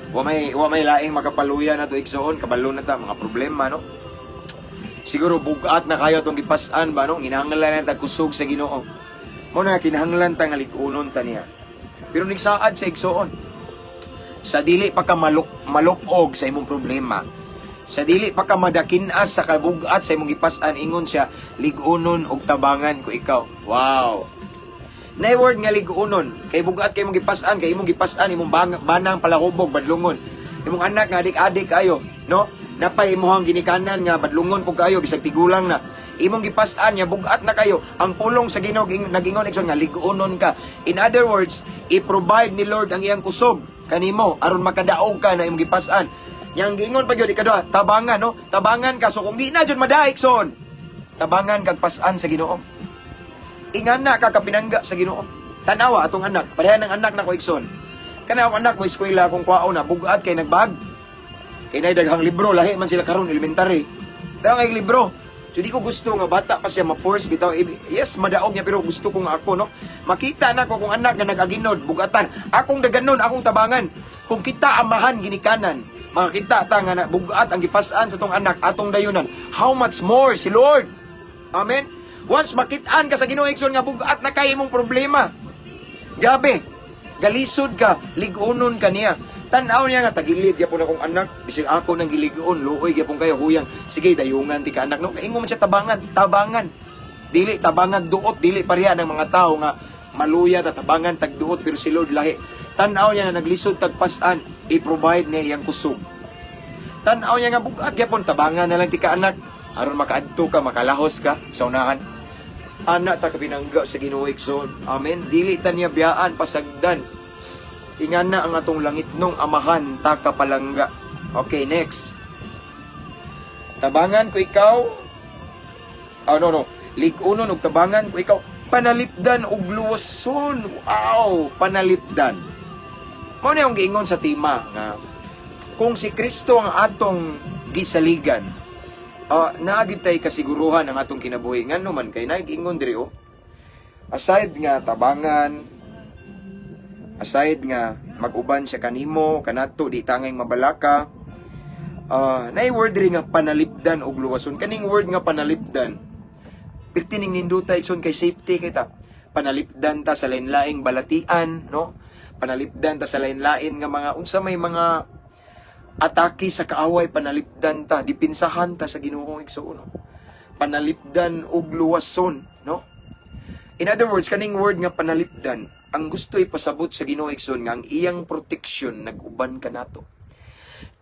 Wa may laing makapaluya na to, igsoon, kabalo na ta mga problema, no. Siguro bugat na kayo atong gipas-an ba, no? Ginahanglan na ta kusog sa Ginoo. Mao na kinahanglan ta nga lig-unon ta niya. Pero nigsaad sa igsoon. Sa dili pa ka malukog sa imong problema, sa dili pa ka madakinas sa kabugat sa imong gipas-an, ingon siya, "Lig-unon og tabangan ko ikaw." Wow. Nay word nga lig-unon, kay bugat kay imong gipas-an, kay imong gipas-an imong banang palahubog badlungon. Imong anak nga adik-adik kayo, no? Napay imong ginikanan nga badlungon pud kayo bisag tigulang na. Imong gipas-an nga bugat na kayo. Ang pulong sa Ginoo nagingon, igsoon, nga lig-unon ka. In other words, i-provide ni Lord ang iyang kusog kanimo aron makadaog ka na imong gipas-an. Yang giingon pa gyud ikaduha, tabangan, no? Tabangan ka. So kung di na jud madaig, igsoon, tabangan kag pas-an sa Ginoo. Ingana ka kapinangga sa Ginoo. Tanawa atong anak, pareha ng anak nako, igsoon. Kana akong anak mo eskwela, kung kwaon na bugat kay nagbag. Kay nay daghang libro, lahi man sila karon, elementary. Daghang kay libro. So di ko gusto nga bata pa siya ma-force bitaw. Yes, madaog niya, pero gusto ko nga ako, no. Makita na ko kung anak nga nag-aginod, bugatan. Akong daganon, akong tabangan. Kung kita amahan ginikanan, makakita ta nga na bugat ang gipas-an sa tong anak, atong dayunan. How much more si Lord? Amen. Once makitaan ka sa Ginoo, igsoon, nga bugat na kay imong problema. Gabi, galisod ka, lig-unon ka niya. Tan-aw niya nga tagilid gyapon akong anak, bisag ako nang giligon, luoy gyapon kayo huyang. Sige, dayungan ti ka anak, no. Kaingon man siya tabangan, tabangan. Dili tabangan duot, dili pareha ng mga tao nga maluya ta tabangan tagduot, pero si Lord lahi. Tan-aw niya nga naglisod tagpas-an, i-provide niya iyang kusog. Tan-aw niya nga bugat gyapon, tabangan na lang ti ka anak aron makaadto ka, makalahos ka sa unahan. Ana ta kapinangga sa Ginoo, igsoon. Amen. Dili ta niya biyaan, pasagdan. Ingana ang atong langitnong Amahan ta kapalangga. Okay, next. Tabangan ko ikaw. Oh, no. Lig-unon og tabangan ko ikaw. Panalipdan og luwason. Wow, panalipdan. Mao na yung giingon sa tema nga kung si Kristo ang atong gisaligan, naa gyud tay kasiguruhan ang atong kinabuhi. Ngano man kay naay giingon diri, oh. Aside nga tabangan, aside nga mag-uban siya kanimo, kanato di tangay mabalaka, naay word diri nga panalipdan og luwason. Kaning word nga panalipdan, pirti ning nindutay, igsoon, kay safety kita. Panalipdan ta sa lain-laing balatian, no? Panalipdan ta sa lain-lain nga mga unsa may mga atake sa kaaway, panalipdan ta, dipinsahan ta sa Ginoo, igsoon, no? Panalipdan og luwason, no? In other words, kaning word nga panalipdan, ang gusto ipasabot sa Ginoo, igsoon, nga ang iyang protection nag-uban kanato.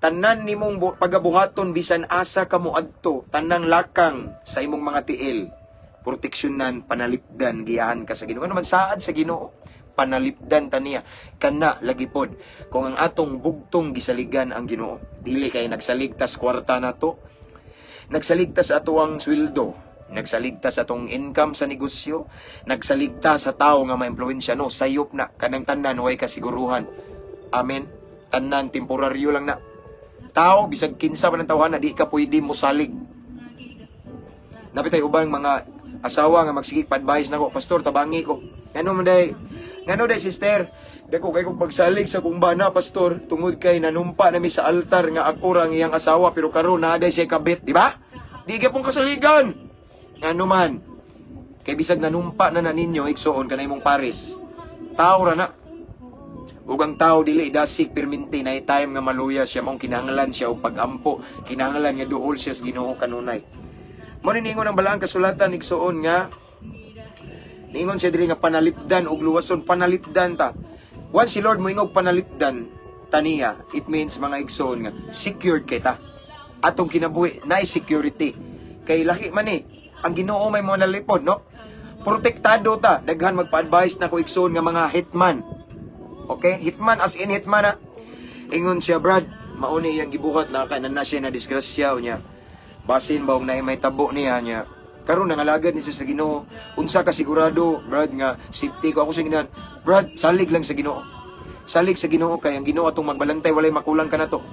Tanan nimong pagabuhaton, bisan asa ka mo adto, tanang lakang sa imong mga tiil, proteksyonan, panalipdan, giyahan ka sa Ginoo. Ano man saad sa Ginoo, panalipdan ta niya. Kana lagi pod kung ang atong bugtong gisaligan ang Ginoo, dili kay nagsaligtas kwarta nato, nagsaligtas ato ang sweldo, nagsaligtas atong income sa negosyo, nagsaligtas sa tao nga maimpluwensya, no, sayop na kanang tanan, way kasiguruhan. Amen. Tanan temporaryo lang na. Tao, bisag kinsa pa ng tawhana, di ka pwede mo salig. Napitay ubang mga asawa nga magsigig pa-advise nako, "Pastor, tabangi ko." "Ngano man day? Ngano day, sister?" "Dako kay kong pagsalig sa kong bana, pastor, tungod kay nanumpa nami sa altar nga ako ra ang iyang asawa, pero karon naa day siya kabit," di ba? Di ka pong kasaligan. Ngano man? Kay bisag nanumpa na na ninyo, igsoon, kanay mong pares. Tao ra na. Ug ang tao dili dasig perminti, na time nga maluya siya, mong kinahanglan siya og pagampo, kinahanglan nga duol siya sa Ginoo kanunay. Mo ni ningon ang balaang kasulatan, igsoon, nga niingon siya diri nga panalipdan og luwason, panalipdan ta. Once si Lord moingog panalipdan taniya, it means, mga igsoon, nga secured kay ta. Atong kinabuhi naay security. Kay lahi man eh, ang Ginoo may mga nalipod, no? Protektado ta. Daghan magpa-advise na ko, igsoon, nga mga hitman. Okay? Hitman as in hitman na. Ingon siya, "Brad, mauni iyang gibuhat na kay na siya na disgrasya niya. Basin ba og naay may tabo niya niya." Karon nangalagad ni siya sa Ginoo. Unsa ka sigurado, Brad, nga safety ko? Ako sa ginan, Brad, salig lang sa Ginoo. Salig sa Ginoo kay ang Ginoo atong magbalantay, walay makulang kanato.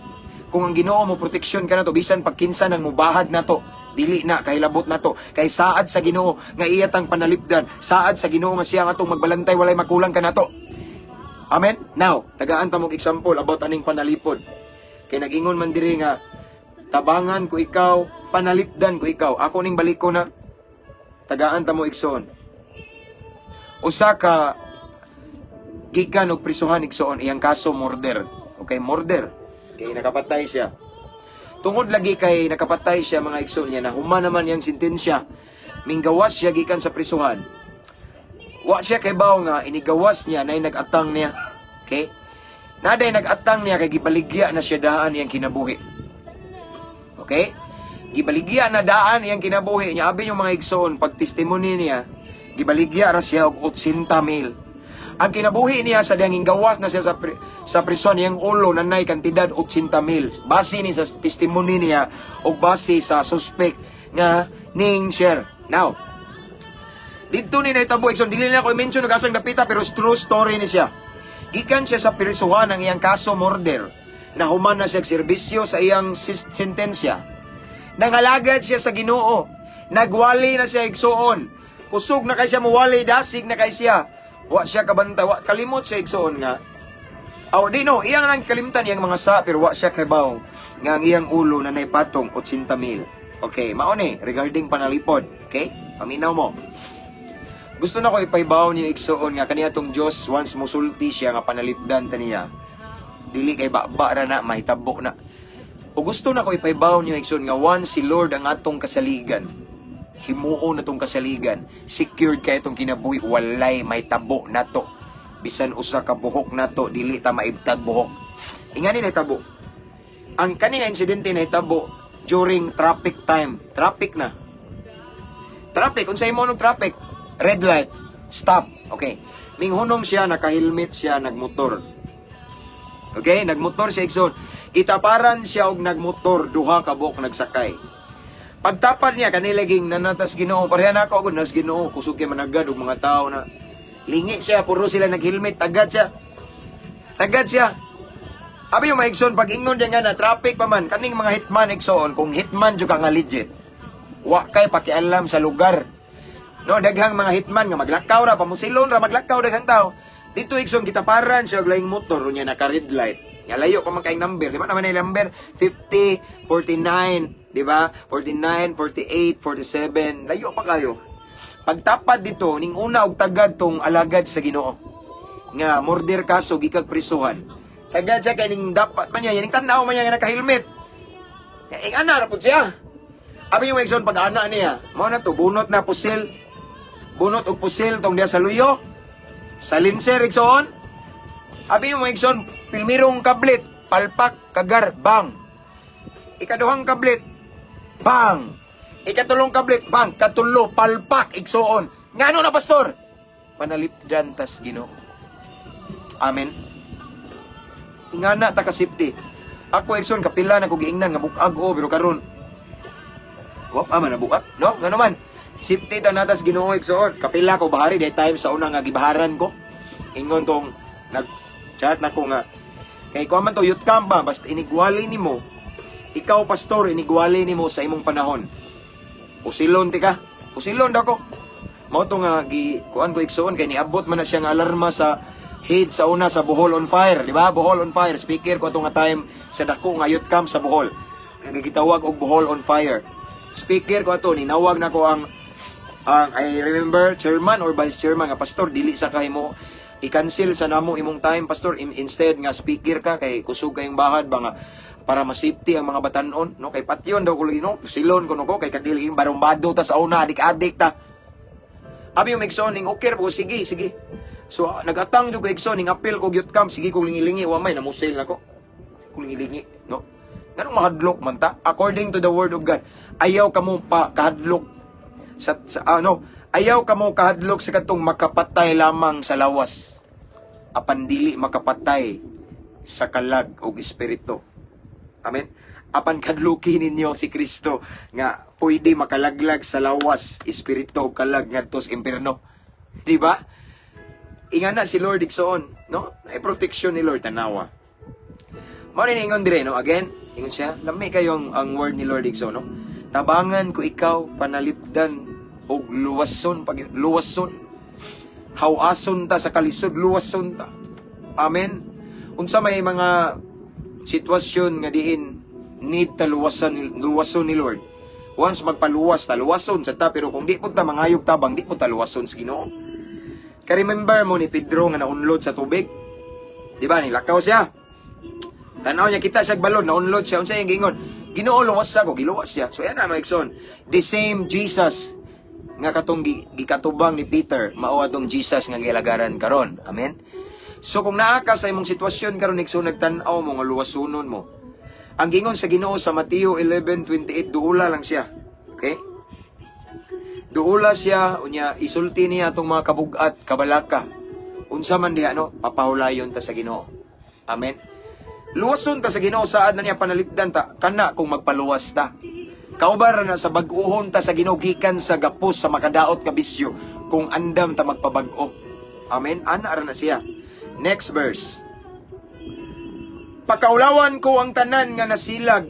Kung ang Ginoo mo proteksyon kanato, bisan pag kinsa nang mubahad nato, dili na kahilabot nato kay saad sa Ginoo nga iya tang panalipdan, saad sa Ginoo nga siya ang atong magbalantay, walay makulang kanato. Amen. Now, tagaan ta mong example about aning panalipod. Kay nag-ingon man diri nga tabangan ko ikaw, panalipdan ko ikaw. Ako ning balik ko na tagaan ta mo, igsoon. Usa ka gikan og prisuhan, igsoon, iyang kaso murder. Okay, murder. Kay nakapatay siya. Tungod lagi kay nakapatay siya, mga igsoon niya, nahuman naman iyang sentensya. Minggawas siya gikan sa prisuhan. Wa siya kay nga inigawas niya nay nag-atang niya. Okay? Naday nag-atang niya kay gibaligya na siya daan iyang kinabuhi. Okay? Gibaligya na daan iyang kinabuhi niya. Abi yung mga igsoon, pag testimony niya, gibaligya ra siya og 80 mil. Ang kinabuhi niya sa diyang gawas na siya sa prison, iyang ulo nanay kantidad 80 mil. Base ni sa testimony niya og base sa suspect nga ning share. Now, didto ni nahitabo, igsoon, dili na ako i-mention og asang dapita pero true story ni siya. Gikan siya sa prisuhan, ang iyang kaso murder. Nahuman na siya og serbisyo sa iyang sentensya. Nangalagad siya sa Ginoo. Nagwali na siya, igsuon. Kusog na kay siya muwali, dasig na kay siya. Wa siya kabanta, wa kalimot siya, igsuon, nga. Aw, di no, iyang lang kalimtan iyang mga sa, pero wa siya kabaw nga ang iyang ulo na naipatong 80 mil. Okay, mao ni regarding panalipod. Okay? Paminaw mo. Gusto na ko ipahibaw niyo, igsuon, nga kaniya tong Dios, once musulti siya nga panalipdan ta niya. Dili kay baba ra na mahitabo na. O gusto na ko ipahibaw niyo, igsoon, nga once si Lord ang atong kasaligan, himuon na tong kasaligan, secured kay itong kinabuhi, walay may tabo nato. Bisan usa ka buhok nato, dili ta maibtag buhok. Ingani na tabo. Ang kani nga insidente na tabo during traffic time. Traffic na. Traffic, unsay mo nung traffic? Red light. Stop. Okay. Minghunong siya, naka-helmet siya, nagmotor. Okay, nagmotor siya, igsoon. Gitaparan siya og nagmotor, duha ka buok nagsakay. Pagtapad niya kanila ging nanatas Ginoo, pareha na ako og nas Ginoo, kusog kay managad og mga tao na. Lingi siya, puro sila nag-helmet, tagad siya. Tagad siya. Abi yung mga igsoon, pag ingon niya nga na traffic pa man, kaning mga hitman, igsoon, kung hitman jud ka nga legit, wa kay pakialam sa lugar. No, daghang mga hitman nga maglakaw ra, pamusilon ra, maglakaw daghang tao. Dito, igsoon, gitaparan siya og laing motor unya naka red light. Nga layo pa man kay number, di ba naman ay number 50, 49, di ba? 49, 48, 47, layo pa kayo. Pagtapad dito, ning una og tagad tong alagad sa Ginoo nga murder kaso gikag prisuhan. Tagad siya kay ning dapat man niya, ning tan-aw man niya nga naka-helmet. Nga ing ana ra pud siya. Abi yung igsoon, pag ana niya, mao na to bunot na pusil. Bunot og pusil tong diya sa luyo. Silencer, igsoon. Abi mo, igsoon, pilmirong kablit, palpak, kagar, bang. Ikaduhang kablit, bang. Ikatulong kablit, bang. Katulo, palpak, igsoon. Ngano na, pastor? Panalipdan tas Ginoo. Amen. Ingana ta ka safety. Ako, igsoon, kapila na ko giingnan nga bukag o pero karon wa pa man nabukag, no? Ngano man? Safety ta natas Ginoo, igsoon. Kapila ko bahari day time sa una nga gibaharan ko. Ingon tong nag chat na ko nga kay ko man to youth camp ba, basta inigwali nimo, ikaw pastor, inigwali nimo sa imong panahon. Pusilon ti ka. Pusilon dako. Mao to nga gi kuan ko, igsoon, kay niabot man na siya nga alarma sa head sa una sa Bohol on Fire, di ba? Bohol on Fire, speaker ko ato nga time sa dako nga youth camp sa Bohol. Nagitawag og Bohol on Fire. Speaker ko ato, ninawag na ko ang I remember chairman or vice chairman nga, "Pastor, dili sa kay mo i-cancel sa namo imong time, pastor, instead nga speaker ka kay kusog kayong bahad ba nga para ma-safety ang mga batanon, no?" Kay patyon daw ko lagi, no, silon ko no ko kay kadili barumbado ta sa una, adik-adik ta. Abi yung igsoon ning okay po, sige, sige. So nagatang jud ko, igsoon, ning appeal ko youth camp, sige ko lingi-lingi, wa may namusil nako. Kung lingi-lingi, no? Nganong mahadlok man ta? According to the word of God, ayaw kamo pa kahadlok sa ano, ayaw kamo kahadlok sa katong makapatay lamang sa lawas. Apan dili makapatay sa kalag og espiritu. Amen. Apan kadluki ninyo si Kristo nga pwede makalaglag sa lawas, espiritu o kalag ngadto sa impierno. Di ba? Ingana si Lord, igsoon, no? Ay protection ni Lord, tanawa. Mao ni ingon dire, no? Again, ingon siya, lami kayong ang word ni Lord, igsoon, no? Tabangan ko ikaw, panalipdan og luwason pag luwason. Hawason ta sa kalisod, luwason ta. Amen. Unsa may mga sitwasyon nga diin need ta luwasan, luwason ni Lord? Once magpaluwas ta, luwason sa ta, pero kung di pud ta mangayog tabang, di pud ta luwason sa Ginoo. Ka-remember mo ni Pedro nga naunlod sa tubig? Di ba? Nilakaw siya. Tanaw niya, kita siya balon, naunlod siya. Unsa yung giingon? "Ginoo, luwas ako." Giluwas siya. So yan na, mga igsoon. The same Jesus nga katong gikatubang ni Peter, mao atong Jesus nga gilagaran karon. Amen? So kung naa ka sa imong sitwasyon karon, igsoon, nagtan-aw mo nga luwasunon mo. Ang gingon sa Ginoo sa Mateo 11:28, duula lang siya. Okay? Duula siya, unya isulti niya atong mga kabugat, kabalaka. Unsa man diha, no, papahulayon ta sa Ginoo. Amen. Luwason ta sa Ginoo, saad na niya panalipdan ta kana kung magpaluwas ta. Kauban na sa bag-uhon ta sa Ginoo gikan sa gapos sa makadaot nga bisyo kung andam ta magpabag-o. Amen. Ana ra na siya. Next verse. Pakaulawan ko ang tanan nga nasilag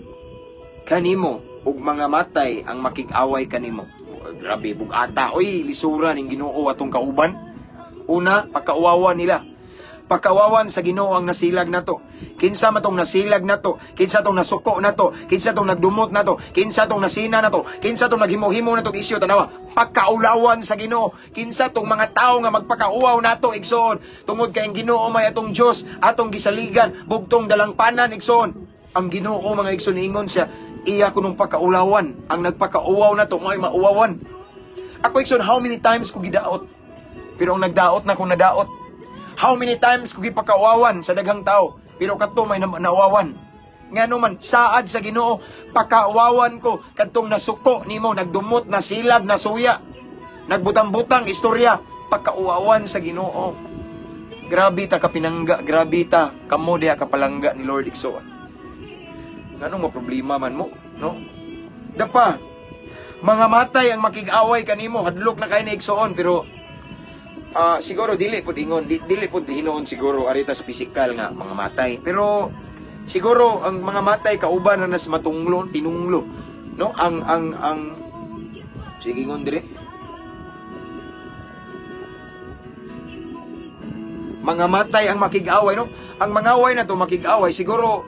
kanimo ug mga matay ang makig-away kanimo. Oh, grabe bugata oy, lisura ning Ginoo atong kauban. Una, pakauwawan nila. Pakauwawan sa Ginoo ang nasilag nato. Kinsa man tong nasilag nato, kinsa tong nasuko nato, kinsa tong nagdumot nato, kinsa tong nasina nato, kinsa tong naghimo-himo nato isyo, tanawa. Pakaulawan sa Ginoo. Kinsa tong mga tawo nga magpakauwaw nato, igsoon, tungod kay ang Ginoo may atong Dios, atong gisaligan, bugtong dalangpanan, igsoon. Ang Ginoo, mga igsoon, ingon siya, iya kunong pakaulawan. Ang nagpakauwaw nato mo'y mauwawan. Ako, igsoon, how many times ko gidaot? Pero ang nagdaot na kung nadaot. How many times ko gipakauwawan sa daghang tao? Pero kadto may nauwawan. Ngano man, saad sa Ginoo, pakauwawan ko kadtong nasuko nimo, nagdumot, nasilag, nasuya, nagbutang-butang istorya, pakauwawan sa Ginoo. Grabe ta kapinangga, grabe ta kamo diha kapalangga ni Lord, igsoon. Nganong maproblema man mo, no? Dapa, mga matay ang makig-away kanimo, hadlok na kay na, igsoon, pero siguro dili pud ingon, dili pud hinuon siguro aritas physical nga mga matay. Pero siguro ang mga matay kauban na nas matunglo, tinunglo, no? Ang sige ingon dire. Mga matay ang makig-away, no? Ang mga away na to makig-away siguro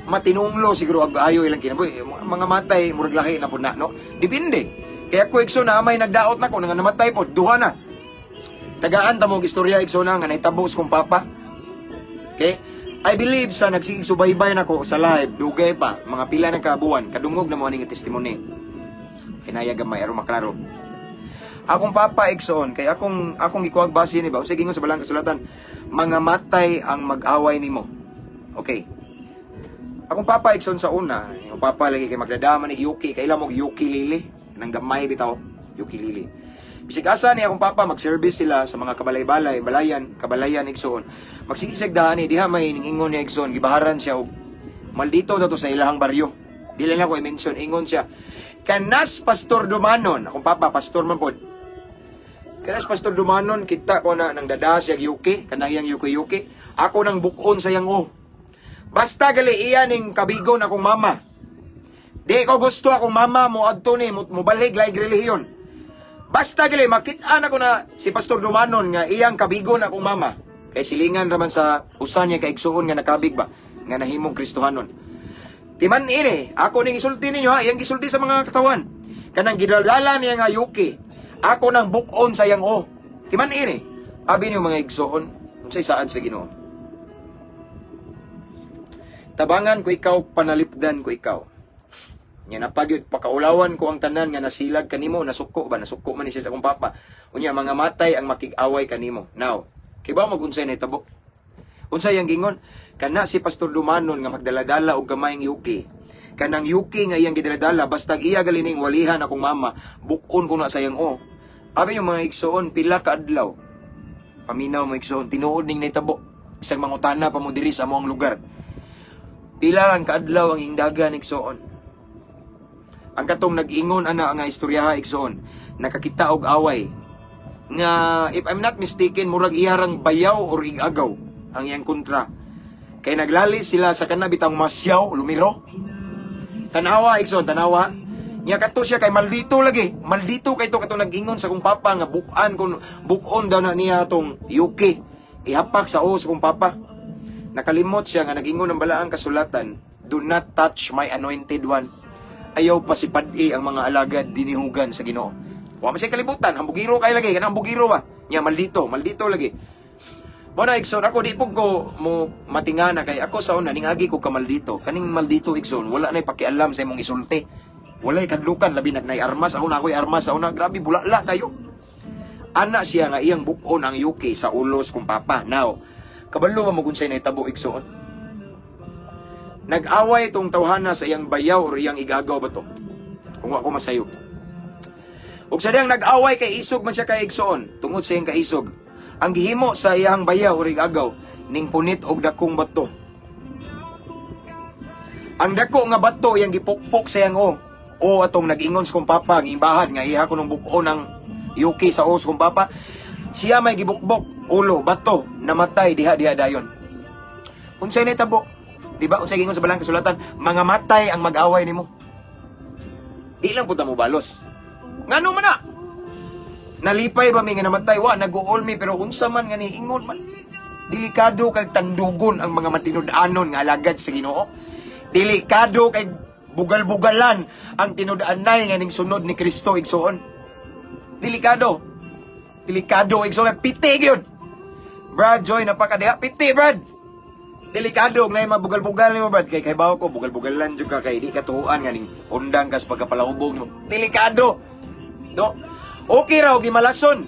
matinunglo siguro ag ayo ilang kinabuhi. Mga matay murag lahi na pud na, no? Depende. Kaya ko, igsoon, na amay nagdaot nako nga namatay pod, duha na. Tagaan ta mo og istorya, igsoon, nga nahitabo sa kong papa. Okay? I believe sa nagsigig subaybay nako sa live, dugay pa, mga pila na ka buwan, kadungog na mo aning testimony. Hinaya gamay aron maklaro. Akong papa, igsoon, kay akong gikuhag base ni ba, unsay gingon sa balang kasulatan, mga matay ang mag-away nimo. Okay. Akong papa, igsoon, sa una, yung papa lagi kay magdadama ni yuki, kay mo ukulele, nang gamay bitaw, ukulele. Bisig asa ni akong papa mag-service sila sa mga kabalay-balay, balayan, kabalayan, igsoon. Magsige siya daan eh, diha may ningingon niya, igsoon, gibaharan siya og maldito dato sa ilahang baryo. Dili lang ko i-mention, ingon siya. Kanas Pastor Dumanon, akong papa pastor man pod. Kanas Pastor Dumanon, kita ko na nang dada siya yuki, kanang iyang yuki-yuki. Ako nang bukon sa iyang o. Basta gali iya ning kabigon akong mama. Di ko gusto akong mama mo adto ni mo balhig laing relihiyon. Basta gali makita na ko na si Pastor Dumanon nga iyang kabigon akong mama. Kay silingan raman sa usa niya kaigsuon nga nakabig ba nga nahimong Kristohanon. Timan ini, ako ning isulti ninyo ha, iyang gisulti sa mga katawan. Kanang gidaldala niya nga yuki, ako nang bukon sa iyang o. Timan ini, abi niyo mga igsuon, unsay saad sa Ginoo? Tabangan ko ikaw, panalipdan ko ikaw. Nya napagyud pakaulawan ko ang tanan nga nasilag kanimo, nasuko ba, nasuko man ni siya sa akong papa. Unya mga matay ang makig-away kanimo. Now, kibaw mag unsay nahitabo? Unsay ang gingon? Kana si Pastor Dumanon nga magdaladala og gamayng yuki. Kanang yuki nga iyang gidaladala, basta iya galining walihan akong mama, bukon ko na sa iyang o. Abi yung mga igsoon, pila ka adlaw. Paminaw mga igsoon, tinuod ning nahitabo. Bisag mangutana pa mo diri sa among lugar. Pila lang kaadlaw ang hingdagan, igsoon. Ang katong nag-ingon ana nga istoryaha, igsoon, nakakita og away nga, if I'm not mistaken, murag iyarang bayaw or igagaw ang iyang kontra. Kay naglali sila sa kana bitang masyaw, lumiro. Tanawa, igsoon, tanawa. Nya kato siya kay maldito lagi. Maldito kay to katong nag-ingon sa kong papa nga bukan kun bukon daw na niya atong UK. Ihapak sa o sa kong papa. Nakalimot siya nga nag-ingon ang balaang kasulatan, "Do not touch my anointed one." Ayaw pa si pad-i ang mga alagad dinihugan sa Ginoo. Wa man siya kalibutan, hambugiro kay lagi, kanang hambugiro ba? Nya maldito, maldito lagi. Mo na, igsoon, ako di pud ko mo matingana kay ako sa una ning agi ko kamaldito. Kaning maldito, igsoon, wala na pakialam sa imong isulti. Walay kadlukan, labi nag nay armas ako na ako'y armas sa una, grabe bulala kayo. Ana siya nga iyang bukon ang UK sa ulos kong papa. Now, kabalo ba mo kung sa'y nahitabo, igsoon? Nag-away itong tawhana sa iyang bayaw or iyang igagaw ba to? Kung ako masayo. Ug sa diyang nag-away kay isog man siya kay igsoon, tungod sa iyang kaisog. Ang gihimo sa iyang bayaw or igagaw, ning punit og dakong bato. Ang dako nga bato iyang gipukpok sa iyang o. O atong nag-ingon sa kong papa, ang imbahan nga iha ko nung buko ng UK sa o sa kong papa. Siya may gibukbok, ulo, bato, namatay diha diha dayon. Unsay nahitabo? Di ba? Unsay gingon sa balang kasulatan? Mga matay ang mag-away nimo. Di lang punta mo balos. Ngano man na? Nalipay ba mi nga namatay? Wa, nag-uol mi, pero unsa man nga niingon man. Delikado kay tandugon ang mga matinud-anon nga alagad sa Ginoo. Delikado kay bugal-bugalan ang tinud-anay nga ning sunod ni Kristo, igsoon. Delikado. Delikado, igsoon. Piti gyud. Brad Joy napakadiha. Piti, Brad. Delikado nga mabugal-bugal nimo, Brad, kay bawo ko bugal-bugalan jud ka kay di katuoan nga ning undang kas pagkapalahubog nimo. Delikado. No? Okay ra og gimalason.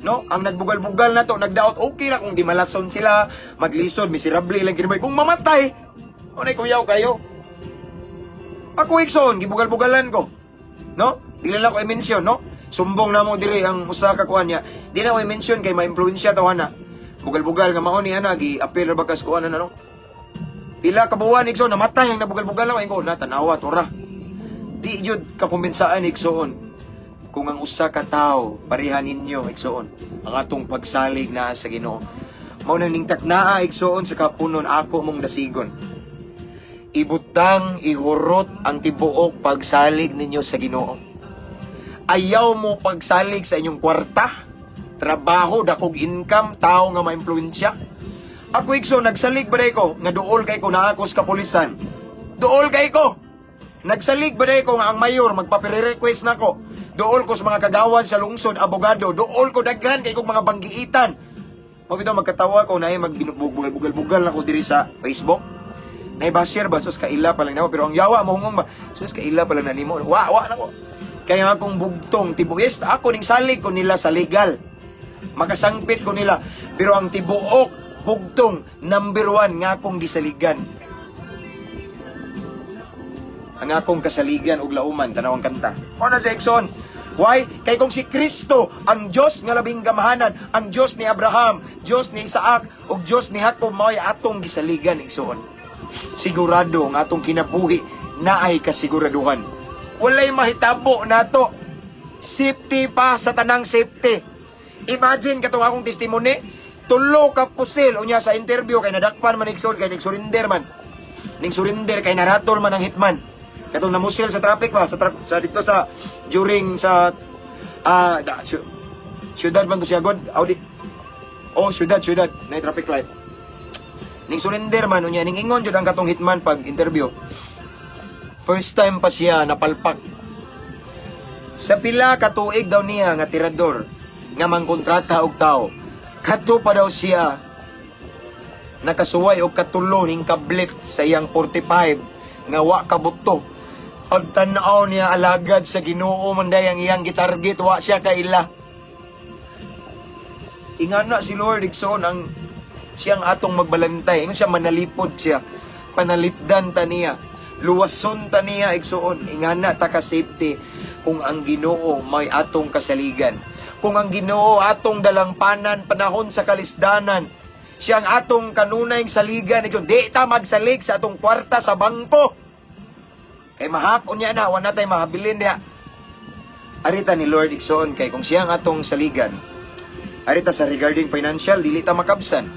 No? Ang nagbugal-bugal na to, nagdaot, okay ra kung gimalason sila, maglisod, miserable lang kinabuhi. Kung mamatay, unay kuyaw kayo. Ako, igsoon, gibugal-bugalan ko. No? Dili lang ko i-mention, no? Sumbong na mo diri ang usa ka kuan niya. Di na ko i-mention kay ma-impluwensya tawana. Bugal-bugal nga mao ni ana gi-appeal ra bakas kuan na, no? Pila ka buwan, igsoon, namatay ang nabugal-bugal na ko na tanawa tora. Di jud kakumbensaan, igsoon, kung ang usa ka tawo pareha ninyo, igsoon, ang atong pagsalig naa sa Ginoo. Mao nang ningtak naa, igsoon, sa kapunon ako mong dasigon. Ibutang ihurot ang tibuok pagsalig ninyo sa Ginoo. Ayaw mo pagsalig sa inyong kwarta, trabaho, dakog income, tao nga maimpluwensya. Ako, igsoon, nagsalig ba ko nga duol kay ko naa ko sa kapulisan. Duol kay ko. Nagsalig ba ko nga ang mayor magpapire-request nako. Duol ko sa mga kagawad sa lungsod, abogado, duol ko daghan kay kog mga banggiitan. Mao bitaw magkatawa ko naay magbinubugal-bugal nako diri sa Facebook. Nay basher ba, sus kaila pa lang nako, pero ang yawa mo hungong ba, sus kaila pa lang na nimo. Wa wa nako. Kaya nga akong bugtong tibuok, yes, ako ning salig ko nila sa legal. Makasangpit ko nila, pero ang tibuok bugtong number 1 nga akong gisaligan. Ang akong kasaligan og lauman, tanaw ang kanta. Ano sa Exxon? Why? Kay kung si Kristo, ang Dios nga labing gamahanan, ang Dios ni Abraham, Dios ni Isaac, ug Dios ni Jacob, mao'y atong gisaligan, igsoon. Sigurado ang atong kinabuhi naay kasiguraduhan. Walay mahitabo nato. Safety pa sa tanang safety. Imagine katong akong testimony, tulo ka pusil unya sa interview kay nadakpan man, igsoon, kay nagsurrender man. Ning surrender kay naratol man ang hitman. Katong namusil sa traffic ba sa dito sa during sa syudad man to siya god Audi. Oh, syudad syudad na traffic light. Ning surrender man unya ning ingon jud ang katong hitman pag interview. First time pa siya napalpak. Sa pila ka tuig daw niya nga tirador nga mangkontrata og tao. Kadto pa daw siya nakasuway og katulo ning kablit sa iyang 45 nga wa kabuto. Pagtan-aw niya, alagad sa Ginoo man day ang iyang gitarget, wa siya kaila. Ingana si Lord, igsoon, ang siyang atong magbalantay. Ingon siya manalipod siya. Panalipdan ta niya. Luwason ta niya, igsoon. Ingana ta ka safety kung ang Ginoo may atong kasaligan. Kung ang Ginoo atong dalangpanan panahon sa kalisdanan, siya ang atong kanunay saligan. Igsoon, di ta magsalig sa atong kwarta sa bangko. Kay mahakon niya na, wala tay mahabilin diha. Arita ni Lord, igsoon, kay kung siya ang atong saligan, arita sa regarding financial, dili ta makabsan.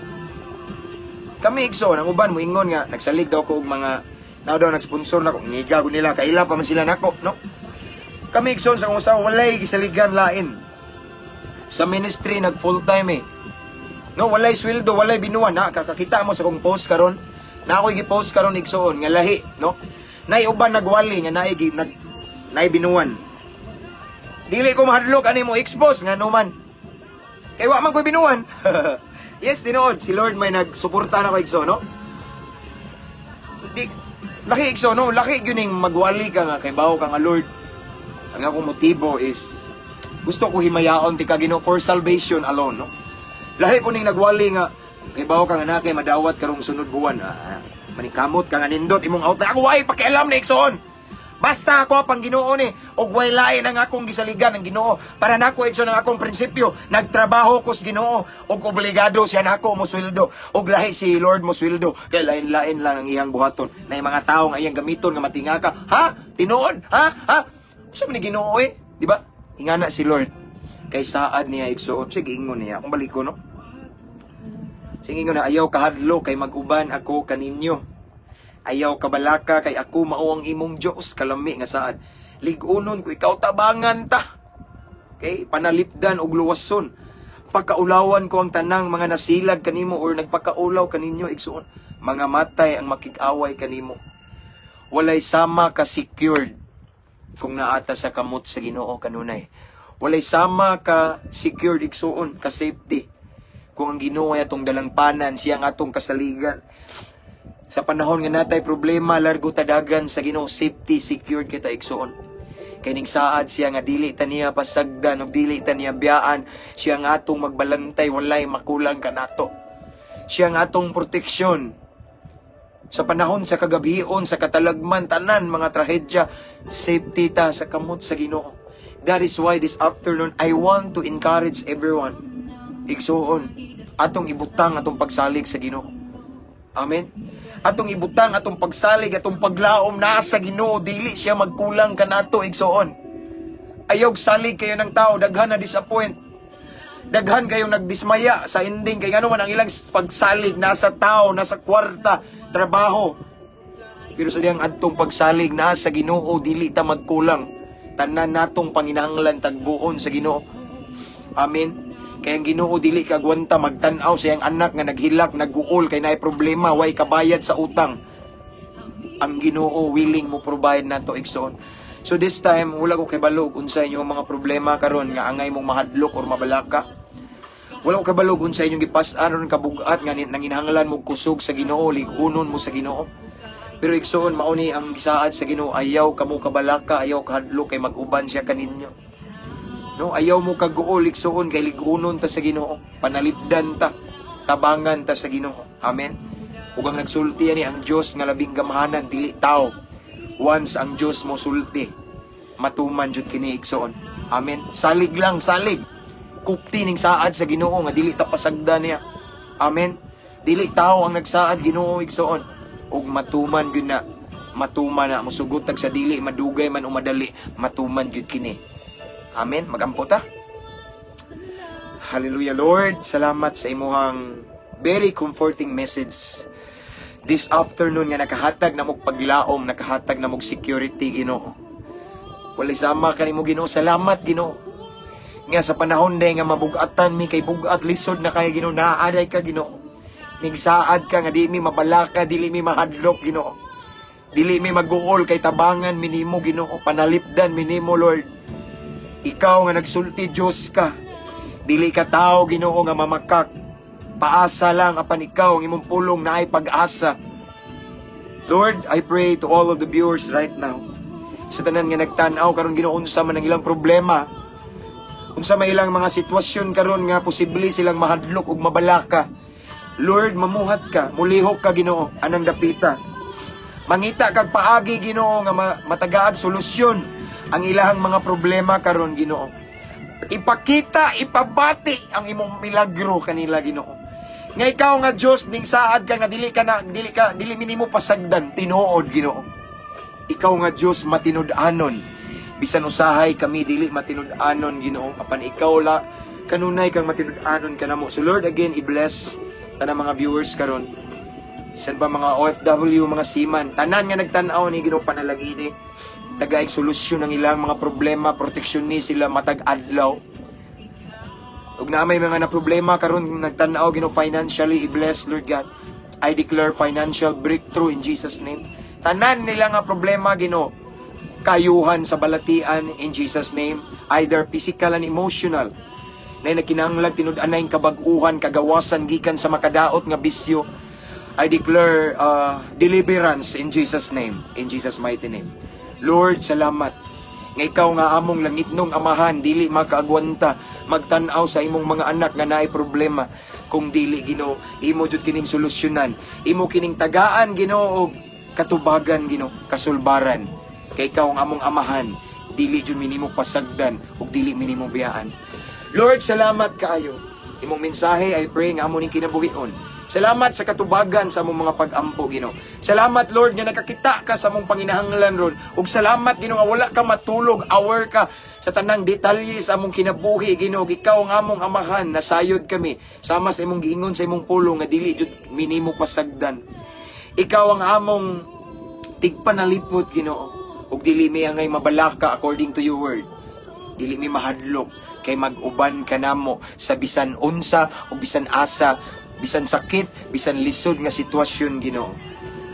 Kami, igsoon, ang uban moingon nga nagsalig daw ko og mga now daw nag-sponsor na ko, ngiga ko nila, kaila pa man sila nako, no? Kami, igsoon, sa akong asawa, walay gisaligan lain. Sa ministry nag full time eh. No, walay sweldo, walay binuan na kakakita mo sa kong post karon. Na ako'y gi-post karon, igsoon, nga lahi, no? Nay uban nagwali nga naay nag naay binuan. Dili ko mahadlok ani mo expose nga man. Kay wa man ko'y binuan. Yes, tinuod si Lord may nagsuporta na ko, igsoon, no? Di laki, igsoon, no? Laki gyud ning magwali ka nga kay bawo ka nga, "Lord, ang akong motibo is gusto ko himayaon ti ka, Ginoo, for salvation alone," no? Lahi po ning nagwali nga kay bawo ka nga na kay madawat karong sunod buwan. Ah, manikamot ka nga nindot imong outline. Ako way pakialam ni, igsoon. Basta ako pang Ginoo ni og way lain ang akong gisaligan ang Ginoo. Para nako, igsoon, ang akong prinsipyo, nagtrabaho ko sa Ginoo og obligado siya nako mo sweldo og lahi si Lord mo sweldo kay lain-lain lang ang iyang buhaton. Na mga tao nga iyang gamiton nga matinga ka. Ha? Tinuod? Ha? Ha? Unsa man ni Ginoo eh? Di ba? Ingana si Lord. Kay saad niya, igsoon. Sige, ingon niya. Kung balik ko, no? Sige, ingon na, "Ayaw kahadlok kay mag-uban ako kaninyo. Ayaw kabalaka kay ako mao ang imong Dios." Kalami nga saad. "Lig-unon ko ikaw, tabangan ta." Okay? "Panalipdan og luwason. Pakaulawan ko ang tanang mga nasilag kanimo or nagpakaulaw kaninyo," igsoon. "Mga matay ang makig-away kanimo." Walay sama ka secured kung naata sa kamot sa Ginoo kanunay. Walay sama ka secured, igsuon, ka safety. Kung ang Ginoo ay atong dalangpanan, siya ang atong kasaligan. Sa panahon nga natay problema, largo tadagan sa Ginoo, safety, secured kita, igsuon. Kay ning saad siya nga dili ta niya pasagdan ug dili ta niya biyaan, siya ang atong magbalantay, walay makulang kanato. Siya ang atong proteksyon. Sa panahon sa kagabhion, sa katalagman, tanan mga trahedya, safety ta sa kamot sa Ginoo. That is why this afternoon, I want to encourage everyone. Igsuon, atong ibutang atong pagsalig sa Ginoo. Amen. Atong ibutang atong pagsalig, atong paglaom naa sa Ginoo, dili siya magkulang kanato, igsuon. Ayaw salig kayo ng tao, daghan na disappoint. Daghan kayong nagdismaya sa ending kay ngano man ang ilang pagsalig nasa tao, nasa kwarta, trabaho. Pero sa diyang adtong pagsalig naa sa Ginoo, dili ta magkulang. Tanan natong panginahanglan tagbuon sa Ginoo. Amen. Kaya ang Ginoo dili kagwanta magtan-aw sa iyang anak nga naghilak, nagguol kay naay problema, way kabayad sa utang. Ang Ginoo willing mo provide nato, igsoon. So this time, wala ko kabalo unsa inyong mga problema karon nga angay mong mahadlok or mabalaka. Wala ko kabalo unsa inyong gipas-an ron kabugat nga nanginahanglan mo kusog sa Ginoo, lig-unon mo sa Ginoo. Pero igsoon, mao ni ang gisaad sa Ginoo, ayaw kamo kabalaka, ayaw kahadlok kay mag-uban siya kaninyo. No, ayaw mo kaguol, igsoon, kay lig-unon ta sa Ginoo, panalipdan ta, tabangan ta sa Ginoo. Amen. Ug ang nagsulti ani ang Dios nga labing gamhanan, dili tao. Once ang Dios mo sulti, matuman jud kini, igsoon. Amen. Salig lang, salig. Kupti ning saad sa Ginoo nga dili ta pasagdan niya. Amen. Dili tao ang nagsaad, Ginoo, igsoon. Ug matuman gyud na. Matuman na musugot tag sa dili madugay man o madali, matuman gyud kini. Amen. Magampo ta. Hallelujah, Lord. Salamat sa imuhang very comforting message this afternoon nga nakahatag na mog paglaom, nakahatag na mog security, Ginoo. Walay sama kanimo, Ginoo. Salamat, Ginoo. Nga sa panahon day nga mabugatan mi kay bugat lisod na kay Ginoo, naaday ka, Ginoo. Nigsaad ka nga di mi mabalaka, dili mi mahadlok, Ginoo. Dili mi maguol kay tabangan mi nimo, Ginoo, panalipdan mi nimo, Lord. Ikaw nga nagsulti, Dios ka. Dili ka tao, Ginoo, nga mamakak. Paasa lang apan ikaw ang imong pulong naay pag-asa. Lord, I pray to all of the viewers right now. Sa tanan nga nagtan-aw karon, Ginoo, unsa man ang ilang problema. Unsa may ilang mga sitwasyon karon nga posible silang mahadlok ug mabalaka. Lord, mamuhat ka, mulihok ka, Ginoo, anang dapita. Mangita kag paagi, Ginoo, nga matagaag solusyon ang ilahang mga problema karon, Ginoo. Ipakita, ipabati ang imong milagro kanila, Ginoo. Nga ikaw nga Dios ning saad ka nga dili ka na dili ka dili minimo pasagdan tinuod, Ginoo. Ikaw nga Dios matinud-anon. Bisan usahay kami dili matinud-anon, Ginoo, apan ikaw la kanunay kang matinud-anon kanamo. So Lord, again, i-bless tanang mga viewers karon. Bisan pa mga OFW, mga seaman, tanan nga nagtan-aw ni, Ginoo, panalangini. Tagaig solusyon ang ilang mga problema, proteksyon ni sila matag adlaw. Ug na may mga na problema karon nagtan-aw, Ginoo, financially, i-bless, Lord God. I declare financial breakthrough in Jesus' name. Tanan nila nga problema, Ginoo, kayuhan sa balatian in Jesus' name, either physical and emotional. Na nagkinahanglag tinud-anay kabag-uhan, kagawasan gikan sa makadaot nga bisyo. I declare deliverance in Jesus' name, in Jesus' mighty name. Lord, salamat nga ikaw nga among langitnong Amahan dili makaagwanta magtan-aw sa imong mga anak nga naay problema kung dili, Ginoo, imo jud kining solusyonan, imo kining tagaan, Ginoo, og katubagan, Ginoo, kasulbaran, kay ikaw ang among Amahan, dili jud mi nimo pasagdan ug dili mi nimo biyaan. Lord, salamat kaayo. Imong mensahe, I pray nga amo ning kinabuhion. Salamat sa katubagan sa among mga pag-ampo, Ginoo. Salamat, Lord, nga nakakita ka sa among panginahanglan ron. Ug salamat, Ginoo, nga wala ka matulog, aware ka sa tanang detalye sa among kinabuhi, Ginoo. Ikaw ang among Amahan, nasayod kami sama sa imong giingon sa imong pulong nga dili jud mi nimo pasagdan. Ikaw ang among tigpanalipod, Ginoo. Ug dili mi angay mabalaka according to your word. Dili mi mahadlok kay mag-uban ka namo sa bisan unsa o bisan asa, bisan sakit, bisan lisod nga sitwasyon, Ginoo.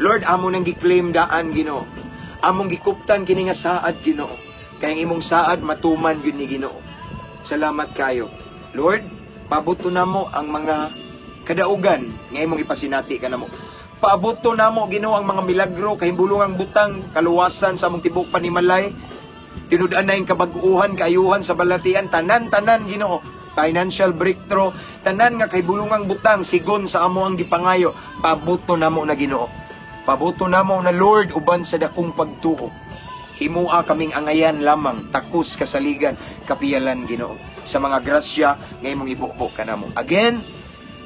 Lord, amo nang gi-claim daan, Ginoo. Among gikuptan kini nga saad, Ginoo. Kay ang imong saad matuman gyud ni, Ginoo. Salamat kayo. Lord, pabuto namo ang mga kadaugan nga imong ipasinati kanamo. Paabuto namo, Ginoo, ang mga milagro, kahimbulungang butang, kaluwasan sa among tibok panimalay. Tinud-an na yung kabag-uhan, kaayuhan sa balatian, tanan-tanan, Ginoo. Financial breakthrough, tanan nga kahibulungang butang, sigon sa amo ang gipangayo, pabuto namo na, Ginoo. Pabuto namo na, Lord, uban sa dakong pagtuo. Himua kaming angayan lamang, takos kasaligan, kapiyalan, Ginoo, sa mga grasya nga imong ibubo kanamo. Again,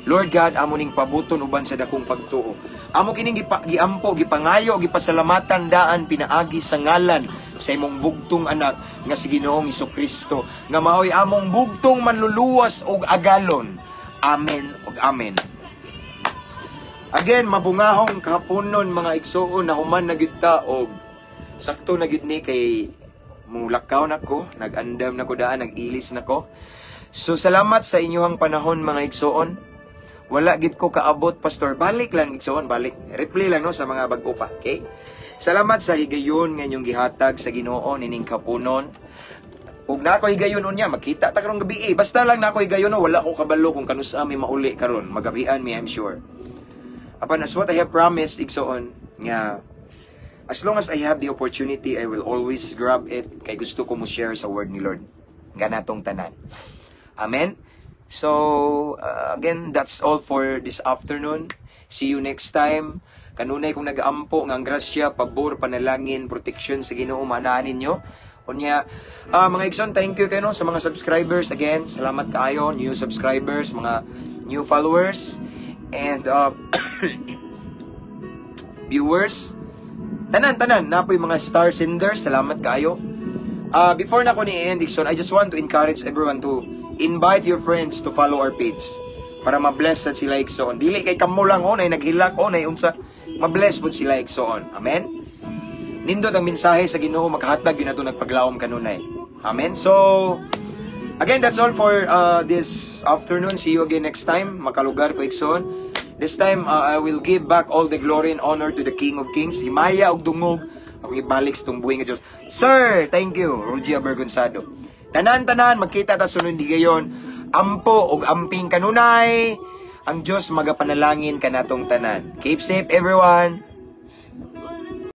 Lord God, amo ning pabuton uban sa dakong pagtuo. Amo kining giampo, gipangayo, gipasalamatan daan pinaagi sa ngalan sa imong bugtong anak nga si Ginoong Kristo nga maoy among bugtong manluluwas ug agalon. Amen ug amen. Again, mabungahong kahaponon, mga igsuon, na human na gyud ta og sakto na gyud ni kay mulakaw na ko, nag-andam na ko daan, nag-ilis na ko. So salamat sa inyong panahon, mga igsuon. Wala gid ko kaabot, Pastor. Balik lang, igsuon, balik. Replay lang no sa mga bag-o pa, okay? Salamat sa higayon nga inyong gihatag sa Ginoo nining kapunon. Ug na ako higayon unya, magkita ta karong gabi eh. Basta lang na ako higayon no, wala ko kabalo kung kanusa mi mauli karon. Magabian mi, I'm sure. Apan as what I have promised, igsoon, nga as long as I have the opportunity, I will always grab it kay gusto ko mo share sa word ni Lord. Ganatong tanan. Amen. So, again, that's all for this afternoon. See you next time. Kanunay kong nag-ampo nga ang grasya, pabor, panalangin, protection sa Ginoo maanaan ninyo. Unya, mga igsoon, thank you kayo no, sa mga subscribers. Again, salamat kaayo, new subscribers, mga new followers, and viewers. Tanan, tanan, napoy mga star senders, salamat kaayo. Before na ko ni end, igsoon, I just want to encourage everyone to invite your friends to follow our page para ma-bless sad sila, igsoon. Dili kay kamo lang oh, nay naghilak oh, nay unsa, ma-bless pud sila, igsoon. Amen. Nindot ang mensahe sa Ginoo, makahatag gyud nato nagpaglaom kanunay. Amen. So again, that's all for this afternoon. See you again next time. Makalugar ko, igsoon. This time, I will give back all the glory and honor to the King of Kings. Himaya og dungog akong ibalik sa tungbuhi nga Diyos. Sir, thank you, Rogia Bergonzado. Tanan-tanan, magkita ta sunod gayon. Ampo og amping kanunay. Ang Diyos magapanalangin kanatong tanan. Keep safe, everyone.